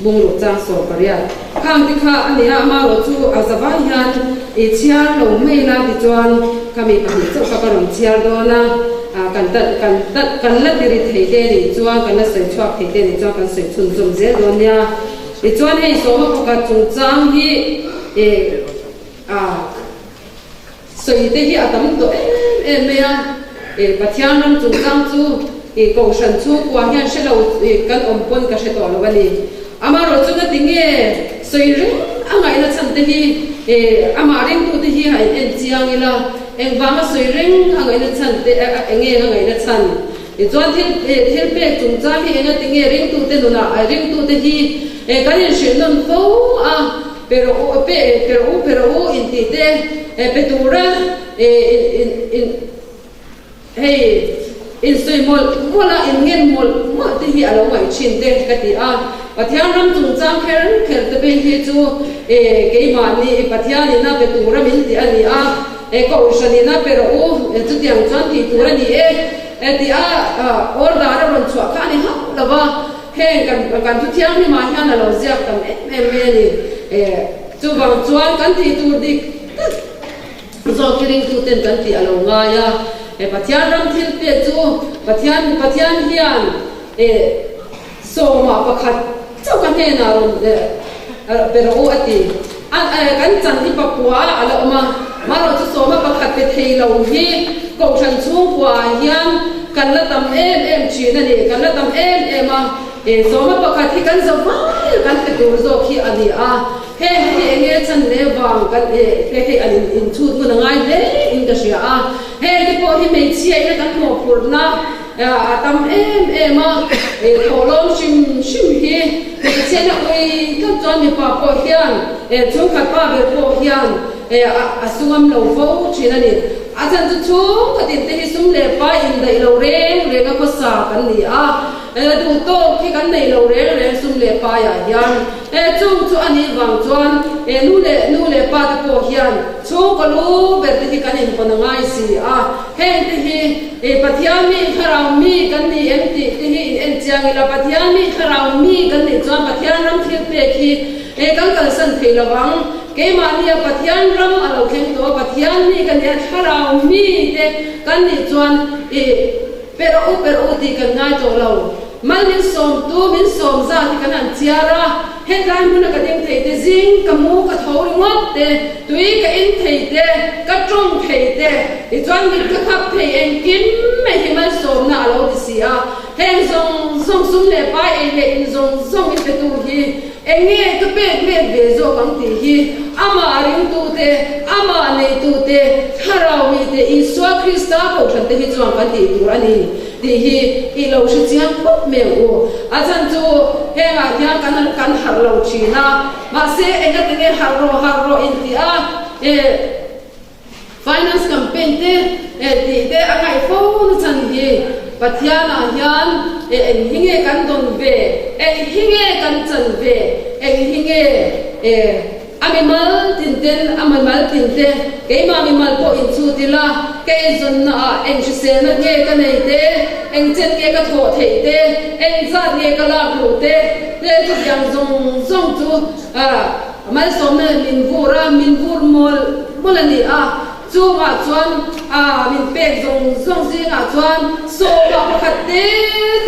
bungruk chang 18 khang te kha a ni a, amaherawh chu a zavai hian i chhiar lo mai la tichuan khami pahnih chauh kha ka rawn chhiar dawn a. Kan kan kan la ti ri thei te nih chuan kan la sawi chhuak thei te nih chuan kan sawi chhunzawm zel dawn nia. Tichuan hei sawma pakhat chungchang hi A sawi te hi a tam tawh em em mai a, Pathian ram chungchang chu Kohhran chhungkua hian hre lo kan awm pawn ka hre tawh lo a ni. Amaherawh chu ngati nge sawi reng a ngaihna chhan te hi amah ringtute hi a in en chiang ila, engvanga sawi reng a ngaihna chhan te enge a ngaihna chhan? Tichuan thil thil pek chungchang hi engati nge ringtute nunah ringtute hi kan inhrilh nawn fo a, Pe rawh u, pe pe rawh u, pe rawh u intih te pe tura in in in hei insawi mawlh mawlh a, inngen mawlh mawlh te hi a lo ngaih thin te ka ti a. Pathian ram chungchang kher kher te phei hi chu keimahni Pathianin a pe tura min ti a ni a, Kohhranin a pe rawh u, chutiang chuan tih tur a ni e tih a order a rawn chhuah kha a ni hauh lo va. Heng kan kan thu thianghlimah hian a lo ziak tam em em mai a ni. Chuvang chuan kan tih tur dik tak zawk hi ringtuten kan tih a lo ngai a. Pathian ram thil pek chu Pathian Pathian hian sawmah pakhat chauh ka hnenah rawn pe rawh u a ti. Kan chan hi pakua a la awm a, marawh chu sawma pakhat pe thei lo hi Kohhran chhungkuaah hian kan la tam em em thin a ni, kan la tam em em a, sawma pakhat hi kan zo vai kan pe tur zawk hi a ni a, heng hi enge chan leh vang kan he hei an inchhut ngun a ngai hle in ka hria a, heng te pawh hi hmeichhia ina kan mawhphurhna a tam em em a, thawhlawm hrim hrim hi hmeichhia ina ui tlat chuan mipa pawh hian chhungkhat pa ber pawh hian a sungam lo fo thin a ni. A chan chu chhungkhatin te hi sum leh pai indaih lo reng reng a khawsa kan ni a, duh tawk hi kan nei lo reng reng sum leh paiah hian. Chung chu a nih vang chuan nu leh nu leh pa te pawh hian chhungkaw lu ber te hi kan inpawn a ngai si a. Heng te hi Pathian mi thlarau mi kan ni em tih te hi in en chiang ila, Pathian mi thlarau mi kan nih chuan Pathian ram thil pek hi kan kalsan thei lo vang. Keimahnia Pathian ram a lo thleng tawh a, Pathian mi ka nia, thlarau mi te kan nih chuan i pe rawh u, pe rawh u tih kan ngai tawh lo. Mal min sawm tu, min sawm zat hi kan han chiar a, hetlai hmuna ka ding thei te, zing ka mu ka tho ringawt te, tui ka in thei te, ka tawng thei te, tichuan mit ka khap thei engkim mai hi malsawmna a lo ti si a, heng zawng zawng sum leh pai ei leh in zawng zawng i pe tu hi Eng nge ka pek let ve zawk ang tih hi amah ringtute, amah neitute, thlarau mite, Isua Krista kohhrante hi chuan kan tih tur a ni tih hi i lo hre chiang khawp mai ang u. A chhan chu hengah hian kan kan harh lo thin a, mahse engatinge harh rawh harh rawh intih a, Finance campaign te tih te a ngaih fo na chhan hi Pathian ah hian eng hi nge kan dawn ve, eng hi nge kan chan ve, eng hi nge a mimal tin ten a mimal tin te keimah mimal pawh in chhut ila ka eizawnna ah eng hriselna nge ka nei te, eng chen nge ka thawh theih te, eng zat nge ka lak luh te, te chutiang zawng zawng chu Malsawmna min vur a, min vur mawlh mawlh a ni a, chungah chuan a min pek zawng zawng zingah chuan sawma pakhat te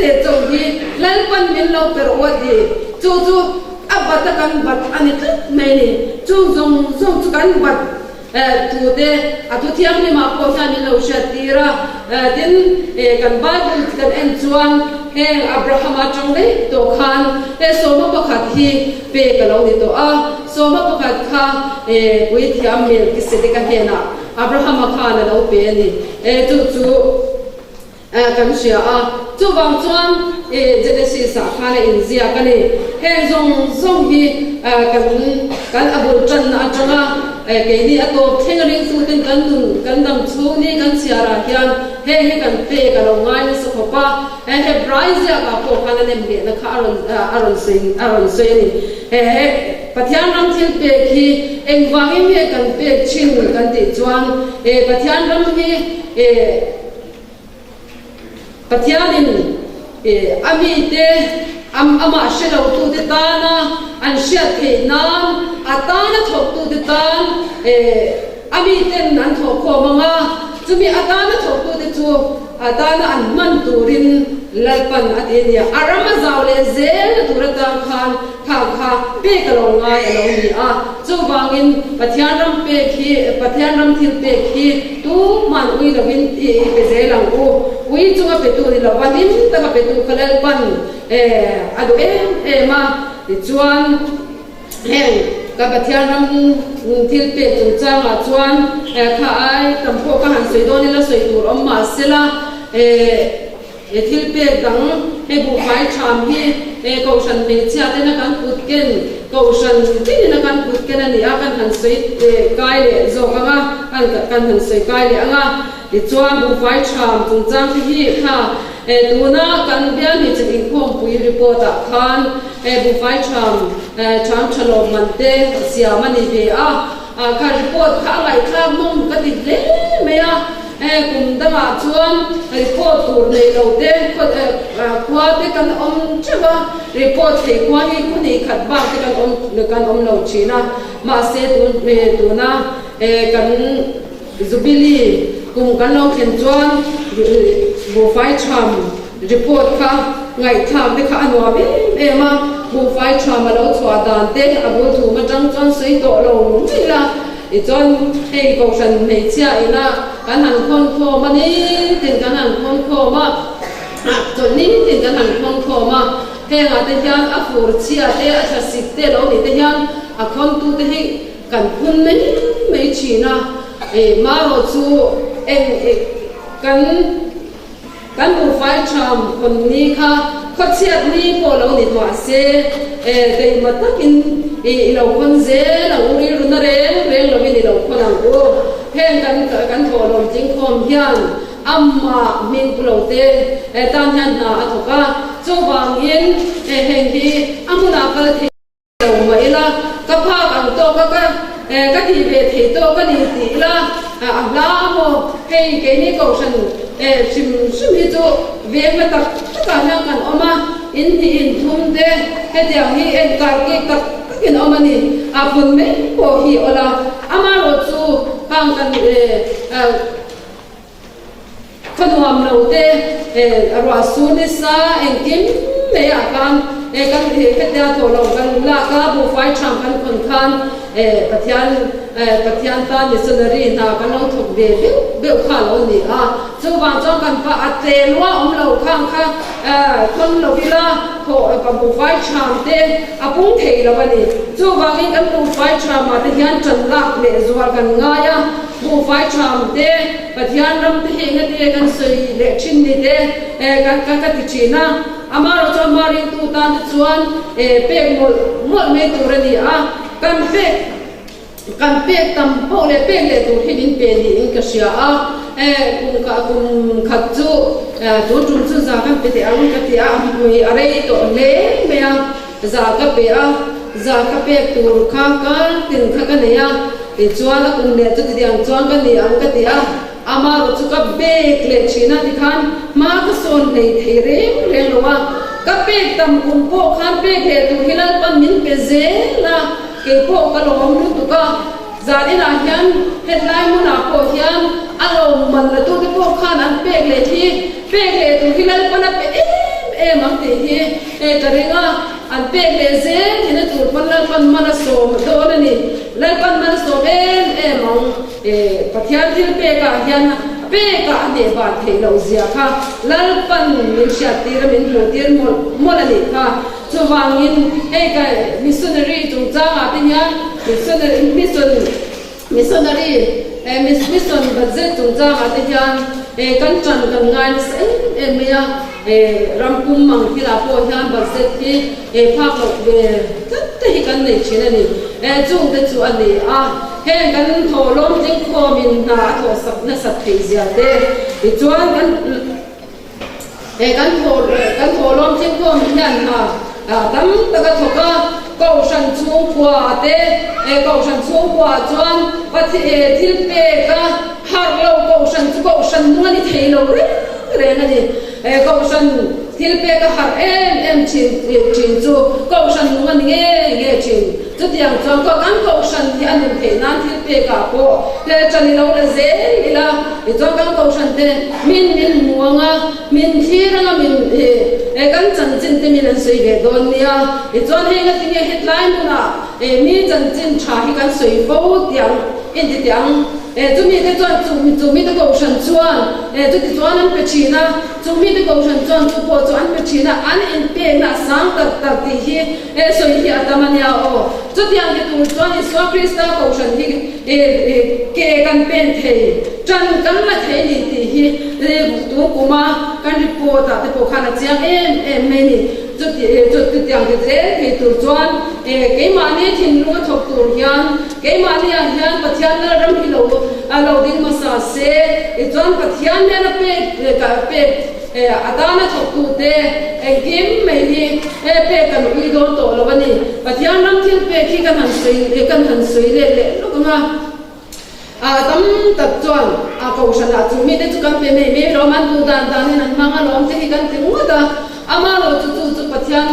te chauh hi Lalpan min lo per u a ti. Chu chu a bat a kan bat a ni tlat mai a ni. Chung zawng zawng chu kan bat Tute a thu thianghlimah pawh hian min lo hriattir a, tin kan Bible kan en chuan heng Abrahama atang daih tawh khan he sawma pakhat hi pek a lo ni tawh a, sawma pakhat kha puithiam Melkisedeka hnenah Abrahama khan a lo pe a ni, chu chu. Kan hria a, chuvang chuan Genesis ah khan a inziak a ni. Heng zawng zawng hi kan kan a bul tanna atanga keini a tawp thleng ringtuten kan nun kan dam chhung ni kan chhiar ah hian heng hi kan pek a lo ngai nasa khawp a. Hebrai ziak ah pawh khan a nem lehna kha a rawn a rawn sawi a rawn sawi a ni. He Pathian ram thil pek hi engvangin nge kan pek thin kan tih chuan Pathian ram hi Pathianin a mite amah hre lotute tana an hriat theih nan, a tana thawktute tan a miten an thawhkhawm ang a, chumi atana thawktute chu a tana an hman turin. Lalpan a ti a nia. A ram a zau leh zel na tur atang khan kha kha pek a lo ngai a lo ni a. Chuvangin Pathian ram pek hi, Pathian ram thil pek hi tuhman ui lovin i pe zel ang u. Ui chunga petu ni lova hlim taka petu kha Lalpan a duh em em a. Tichuan. Heng ka Pathian ram thil pek chungchangah chuan kha ai tam pawh ka han sawi dawn ila sawi tur awm mah sela he thil pek dang hei buhfai tham hi kohhran hmeichhia tena kan kut ken kohhran tinin a kan kut ken a ni a kan han sawi kai leh zawk ang a kan han sawi kai leh ang a. Tichuan buhfai tham chungchang te hi kha tuna kan bial hmeichhe inkhawmpui report ah khan buhfai tham tham tha lawm man te siam a ni ve a, kha report kha a ngaihthlak nawm ka ti hle mai a, kum dangah chuan report tur nei lo te khua te kan awm teuh a, report thei khua hi khu hnih khat bak te kan awm kan awm lo thin a, mahse tuna kan. Jubilee kum kan lo thlen chuan buhfai tham report kha ngaihthlak te kha a nuam em em a, buhfai tham a lo chhuah dan te a bul thum atang chuan sawi tawh lo mai la, tichuan hei kohhran hmeichhia ina kan han khawn khawm a nitin kan han khawn khawm a, chawlh nitin kan han khawn khawm a, hengah te hian a fur chhia te a thlasik te lo nih te hian a khawntu te hi Kan phun mai mai thin a, eh marawh chu eng eh kan kan buhfai tham khawn ni kha khawchhiat ni pawh lo ni mah se eh deihma takin ih i lo khawn zel ang u rilru na reng reng lovin i lo khawn ang u. Heng kan kan thawhlawm tlingkhawm hian amah hming pu lo te eh tan hian hna a thawk a, chuvangin eh heng hi a hmunah kal thei. Lo mah ila, ka phak ang tawk a ka ka tih ve thei tawk a ni tih ila a hla a maw? Hei keini kohhran hrim hrim hi chu veng la tak takah hian kan awm a, in hnih in thum te hetiang hi en kar kik tak takin awm a ni. A phun mai pawh hi awl a, amaherawhchu khang kan Khaw nuam lo te ruah sur nisa engkim mai ah khan kan hetia tawh lo kan lak a buhfai tham kan khawn khan Pathian Pathian tan missionary hna kan lo thawk ve beuh beuh kha a lo ni a, chuvang chuan kan pa a tle lua awm lo khang kha khawn lo ila thawh buhfai tham te a pung thei lo a ni. Chuvangin kan buhfai tham ah te hian tan lak leh zual kan ngai a. Buhfai tham te, Pathian ram te hi engati kan sawi leh thin ni te ka ka ti thin a. Amaherawh chuan hma ringtu tan te chuan pek mawlh mawlh mai tur a ni a. Kan pek kan pek tam pawh leh pek leh tur hi min pe niin ka hria a. Kum kha kum khat chu tun tum chu za kan pe teh ang ka ti a, a rei tawh hle mai a. Za ka pe a, za ka pek tur kha kar tin kha ka nei a, tichuan a kum leh chu titiang chuan ka ni ang ka ti a, ama erawh chu ka bek leh thin a tikhan hma ka sawn hlei thei reng reng lo a, ka pek tam kum pawh khan pek leh tur hi Lalpan min pe zel a, kei pawh ka lawm lutuk a, zan inah hian hetlai hmunah pawh hian a lawmman la tute pawh khan an pek leh hi pek leh tur hi Lalpan a pe em em ang tih hi Hei ka ring a, an pek leh zel thin a tur pawn Lalpan man a sawm dawn a ni. Lalpan man a sawm em em ang. Pathian thil pekah hian a pekah a hneh ban theih loh zia kha Lalpan min hriat tir a, min hmuh tir mawlh mawlh a nih kha. Chuvangin hei ka missionary chungchangah te hian missionary mission Missionary mission budget chungchangah te hian kan tan kan ngai nasa em em mai a, ram pum ang thilah pawh hian budget hi phak loh ve tlat te hi kan nei thin a ni. Chung te chu a ni a, heng kan thawhlawm tlingkhawmin hna a thawhsak nasat theih zia te tichuan kan Kan thawhlawm thlengkhawm hian hna tam tak a thawk a, Kohhran chhungkua te, Kohhran chhungkua chuan thil pek a harh lo, Kohhran chu Kohhran nung a ni thei lo reng reng a ni. Kohhran thil pek a harh em em thin chu Kohhran nung a ni nge nge thin. Chutiang chuan ko kan kohhran hi a nun theih nan thil pekah pawh hlel ṭan i lo la zel ila, tichuan kan kohhran te min min hmu ang a, min thlir ang a, min kan chanchin te min an sawi ve dawn nia. Tichuan heng a tinge hetlai hmunah mi chanchin ṭha hi kan sawi fo tiang inti teh ang. Chumi te chuan chu mite kohhran chuan chuti chuan an pe ṭhin a, chu mite kohhran chuan chu pawh chu an pe ṭhin a, an inpekna a sang tak tak tih hi He sawi hi a tam a nia aw. Chutiang ti tur chuan Isua Krista kohhran hi ke kan pen thei, ṭan kan la thei ni tih hi tun kuma kan report ah te pawh khan a chiang em em mai ni. Chutiang ti zel thei tur chuan keimahni thinlung a thawk tur hian keimahni ah hian Pathian Lalram hi lo lo ding hmasa se, tichuan Pathian hian a pek He a tana thawktute engkim mai hi he pek kan ui dawn tawh lo a ni. Pathian ram thil pek hi kan han sawi kan han sawi let leh lawk ang a. A tam tak chuan a kohhranah chu mite chu kan pe mai mai lawm, an duh dan danin an hmang alawm te hi kan ti ngawt a. Ama lo chu chu chu Pathian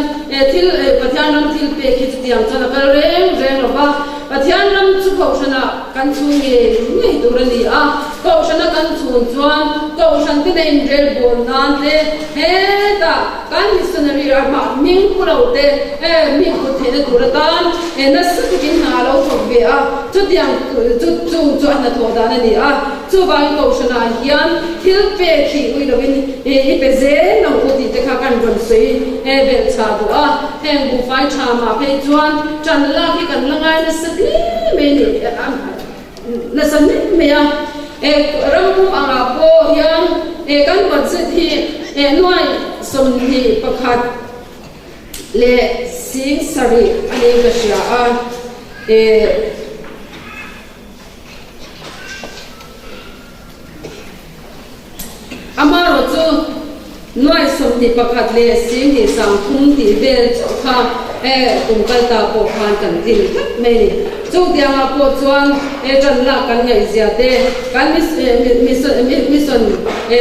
thil Pathian ram thil pek hi chutiang chuan a kal reng reng lo va. Pathian ram chu kohhranah kan chhung ngei ngei tur a ni a. Kohhrana kan chhun chuan kohhran te neih inrel bawl nan te, hetah kan missionary ramah hming pu lo te hming put theihna tur atan nasa takin hna a lo thawk ve a, chutiang chu chung chu a hnathawh dan a ni a. Chuvangin kohhranah hian thil pek hi ui lovin i pe zel ang u tih te kha kan rawn sawi belh chah duh a. Heng buhfai tha mah phei chuan ṭan lak hi kan la ngai nasa hle mai a ni. Nasa mek mai a, he ram pum angah pawh hian he kan budget hi he nuai 21 leh 7000 a niin ka hria a, he Amaherawh chu nuai 21 leh 20 3 tih vel chauh kha he kum kal ta pawh khan kan tlin tlat mai a ni. Chutiangah pawh chuan he ṭan lak kan ngaihzia te, kan mission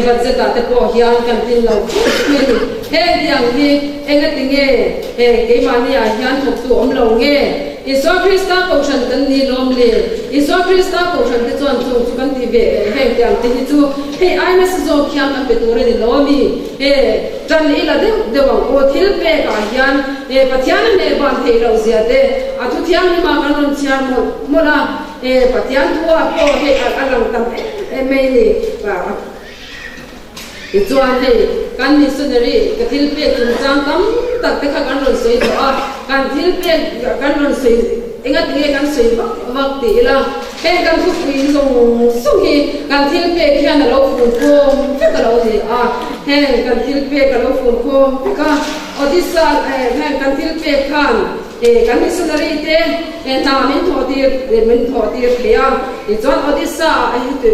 budget ah te pawh hian kan tlin lo khawp mai a ni. Hengtiang hi engati nge he keimahni ah hian thawktu awm lo nge? Isua Krista Kohhran kan ni lawm le? Isua Krista Kohhran te chuan chung chu kan ti ve heng tiang te hi chu hei ai nasa zawk hian kan pe tur a ni lo ami? He tan i la deuh deuh ang aw thil pek ah hian he Pathian a hneh ban theih loh zia te a thu thianghlim ah kan rawn chhiar mawlh mawlh a, he Pathian thu ah pawh hei a lang tam em em mai a ni. Tichuan hei kan missionary ka thil pek chungchang tam tak te kha kan rawn sawi tawh a, kan thil pek kan rawn sawi engati nge kan sawi vak vak ti ila, heng kan thupui zawng zawng hi kan thil pek hian a lo fun khawm vek a lo ni a, heng kan thil pek a lo fun khawm vek a, Odisha heng kan thil pek khan kan missionary te hna min thawh tir min thawh tir thei a, tichuan Odisha ah hi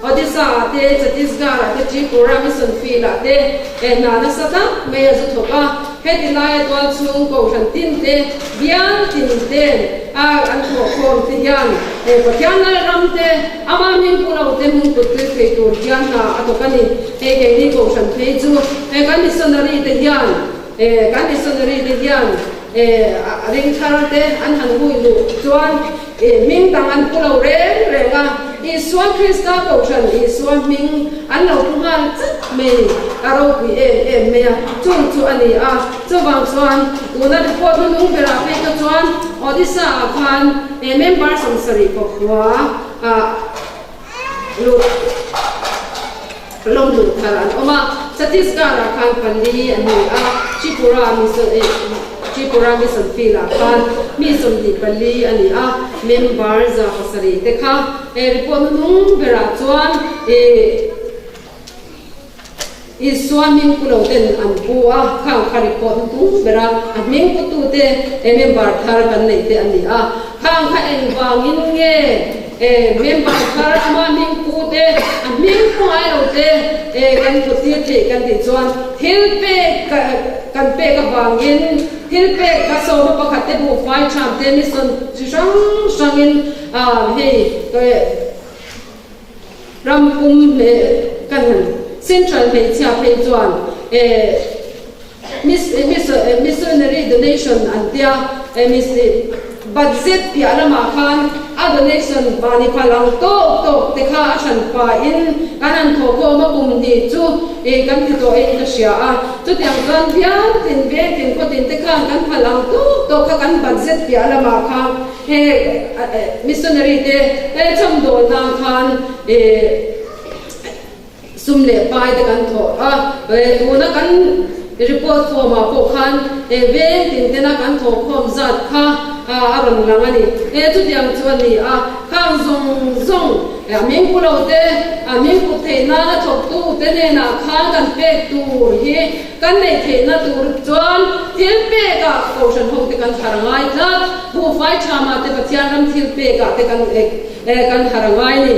Odisha ah te, Chhattisgarh ah te, Tripura Mission Field ah te hna nasa tak mai a zu thawk a. Heti laia tual chhung kohhran tin te, bial tin ten a an thawh khawm te hian Pathian Lalram te, ama hming pu lo te hmung put tir thei tur hian hna a thawk a ni. Hei keini kohhran phei chu kan missionary te hian kan missionary te hian ring thar te an han hui luh chuan Hming dang an pu lo reng reng a, Isua Krista Kohhran Isua hming an lo pu nghal chat mai, a ropui em em mai a, chung chu a ni a. Chuvang chuan tuna report hnunung berah phei kha chuan Odisha ah khan member 70 pakhua ah lut lawm luh thar an awm a, Chhattisgarh ah khan pali an ni a, Tripura mission Tripura mission field ah khan mi 24 a ni a, member 700 te kha he report hnunung berah chuan ih Isua hming pu lo ten an pu a, khang kha report hnung bera a hming pu tu te member thar kan neih te a ni a, khang kha engvangin nge member thar ama hming pu te a hming pu ngai lo te kan put tir theih kan tih chuan thil pek kan pek avangin thil pek kha sawma pakhat te buhfai tham te mission chi hrang hrangin hei Ram pum leh kan han Central hmeichhia phei chuan missionary donation an tia. Budget piah lamah khan a donation mahni phal ang tawk tawk te kha a hran pahin kan han thawh khawm a, kum hnih chu ih kan ti tawh in ka hria a. Chutiang chuan bial tin veng tin khaw tin te khan kan phal ang tawk tawk kha kan budget piah lamah khan he missionary te he chhawmdawl nan khan ih Sum leh pai te kan thawh a, tuna kan report form ah pawh khan veng tin tena kan thawh khawm zat kha a rawn lang a ni. Chutiang chu a ni a, khang zawng zawng a ming pu lo te, a ming put theih nana thawktu te hnenah khan kan pek tur hi kan neih theihna tur chuan thil pekah kohhran ho te kan thar a ngai tlat. Buhfai thamah te Pathian ram thil pekah te kan Kan har a ngai ni.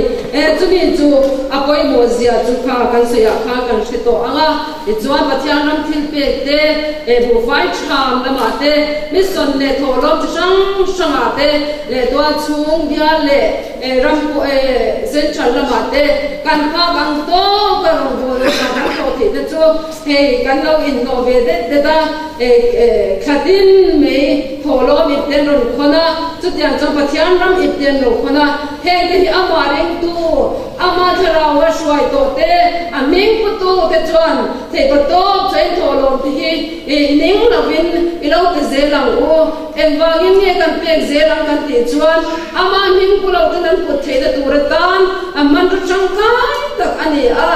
Chumi chu a pawimawh zia chu kha kan sawiah khan kan hre tawh ang a. Tichuan Pathian ram thil pek te, buhfai tham lamah te, mission leh thawhlawm chi hrang hrangah te, leh tual chhung bial leh ram central lamah te kan phak ang tawk a rawngbawlna hna kan thawh theih te chu hei kan lo inhnawh ve det det a. Thla tin mai thawhlawm ip te an rawn khawn a, chutiang chuan Pathian ram ip te an lo khawn a. Heng te hi amah ringtu, ama thlarau a hruai tawh te, a hming putu te chuan theihpa tawp chuan thawhlawm te hi i ning lovin i lo pe zel ang u. Engvangin nge kan pek zel ang kan tih chuan ama hming pu lo ten an put theihna tur atan a hmanraw tangkai tak a ni a.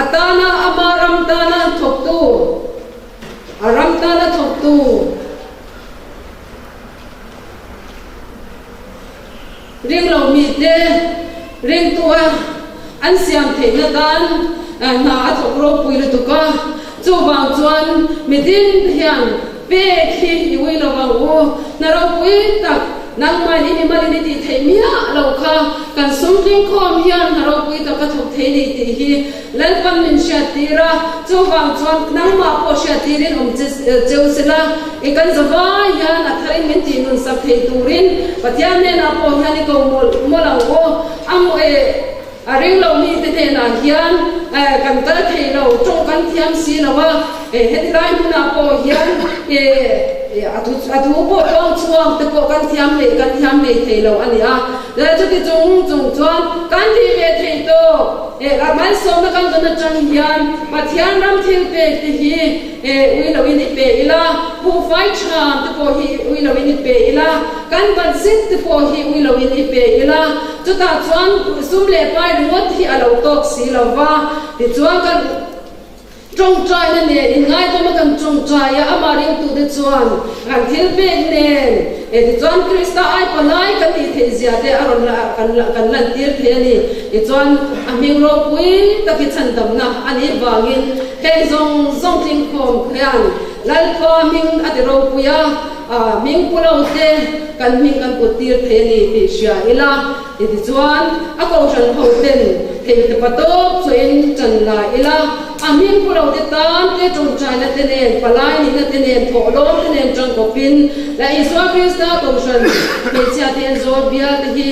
A tana ama ram tana thawktu, a ram tana thawktu ringlo mite ringtua an siam theihna tan hna a thawk ropui lutuk a. Chuvang chuan mitin te hian pek hi i ui lo ang u. Hna ropui tak nangmahin i mimalin i tih theih miah lo kha kan sum tlingkhawm hian hna ropui tak ka thawk thei ni tih hi Lalpan min hriattir a. Chuvang chuan nangmah pawh hriattirin awm cheu sela, i kan zavai hian a tharin min tih nun sak thei turin Pathian hnenah pawh hian i ko mawlh mawlh ang u. A A ring lo mite hnenah hian kan kal thei lo, tawng kan thiam si lo a, heti lai hmunah pawh hian a thu pawh tawng chhuak te pawh kan thiam leh kan thiam hlei thei lo a ni a. Chuti chung chung chuan kan ti ve thei tawk. Malsawmna kan dawn atang hian Pathian ram thil pek te hi ui loin i pe ila, buhfai tham te pawh hi ui loin i pe ila, kan budget te pawh hi ui loin i pe ila, Chutah chuan sum leh pai ringawt hi a lo tawk si lo va, tichuan kan tawngtaina nen inngaidawma kan tawngtai a, amah ringtute chuan kan thil pek nen tichuan Krista ai palai kan nih theih zia te a rawn kan lantir thei a ni. Tichuan a hming ropui tak hi chhandamna a nih vangin heng zawng zawng tlingkhawm khian Lalpa hming a ti ropui a. Hming pu lo te kan hming kan put tir thei a ni tih hria ila, tichuan a kohhran ho ten thei te patawp chuain ṭan la ila, a hming pu lo te tan te ṭawngṭaina te nen, palai nihna te nen, thawhlawm te nen ṭangkawpin la Isua Krista kohhran hmeichhia te en zawl bial te hi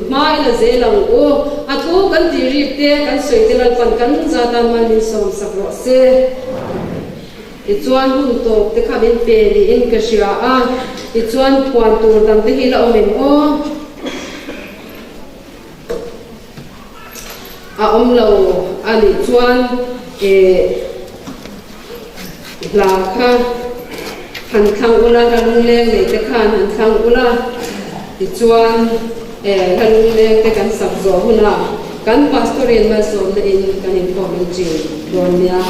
hma ila zel ang u. A thu kan tih rik te kan sawi te Lalpan kan zatan mal min sawmsak rawh se. Tichuan hun tawp te kha min pe niin ka hria a, tichuan phuan tur dang te hi la awm em aw? A awm lo a nih chuan eh hla kha han thlang ula, hla lungleng nei te khan han thlang ula, tichuan eh hla lungleng te kan sak zawh hunah kan pastor in malsawmna in kan inkhawm in chin dawn nia.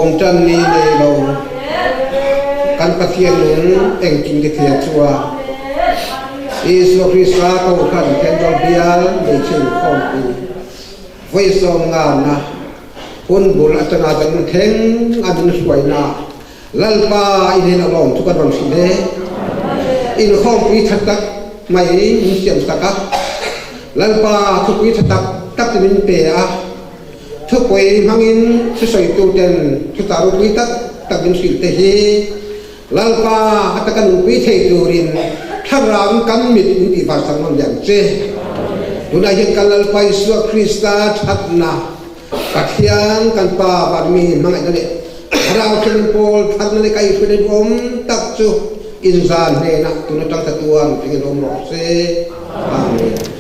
Awm tan ni nei lo kan Pathian nung engkim ti thei chuan Isua Krista Kohhran Thenzawl Bial Hmeichhe Inkhawmpui vawi sawmngana hun bul atanga kan nun thleng a min hruaina Lalpa i nen a lawm chu kan rawn hrilh e. Inkhawmpui tha tak mai min siam sak a, Lalpa thupui tha tak tak te min pe a, thupui hmangin thusawitu ten thuchah ropui tak tak min hrilh te hi Lalpa a taka nunpui thei turin thlarau kan mit min tih var sak nawn leh ang che. Tunah hian kan Lalpa Isua Krista thatna Pathian kan Pa vanmi hmangaihna leh Thlarau Thianghlim pawl thatna leh kaihhruaina duhawm tak chu inzan hnenah tun atang chatuan thlengin awm rawh se. Amen.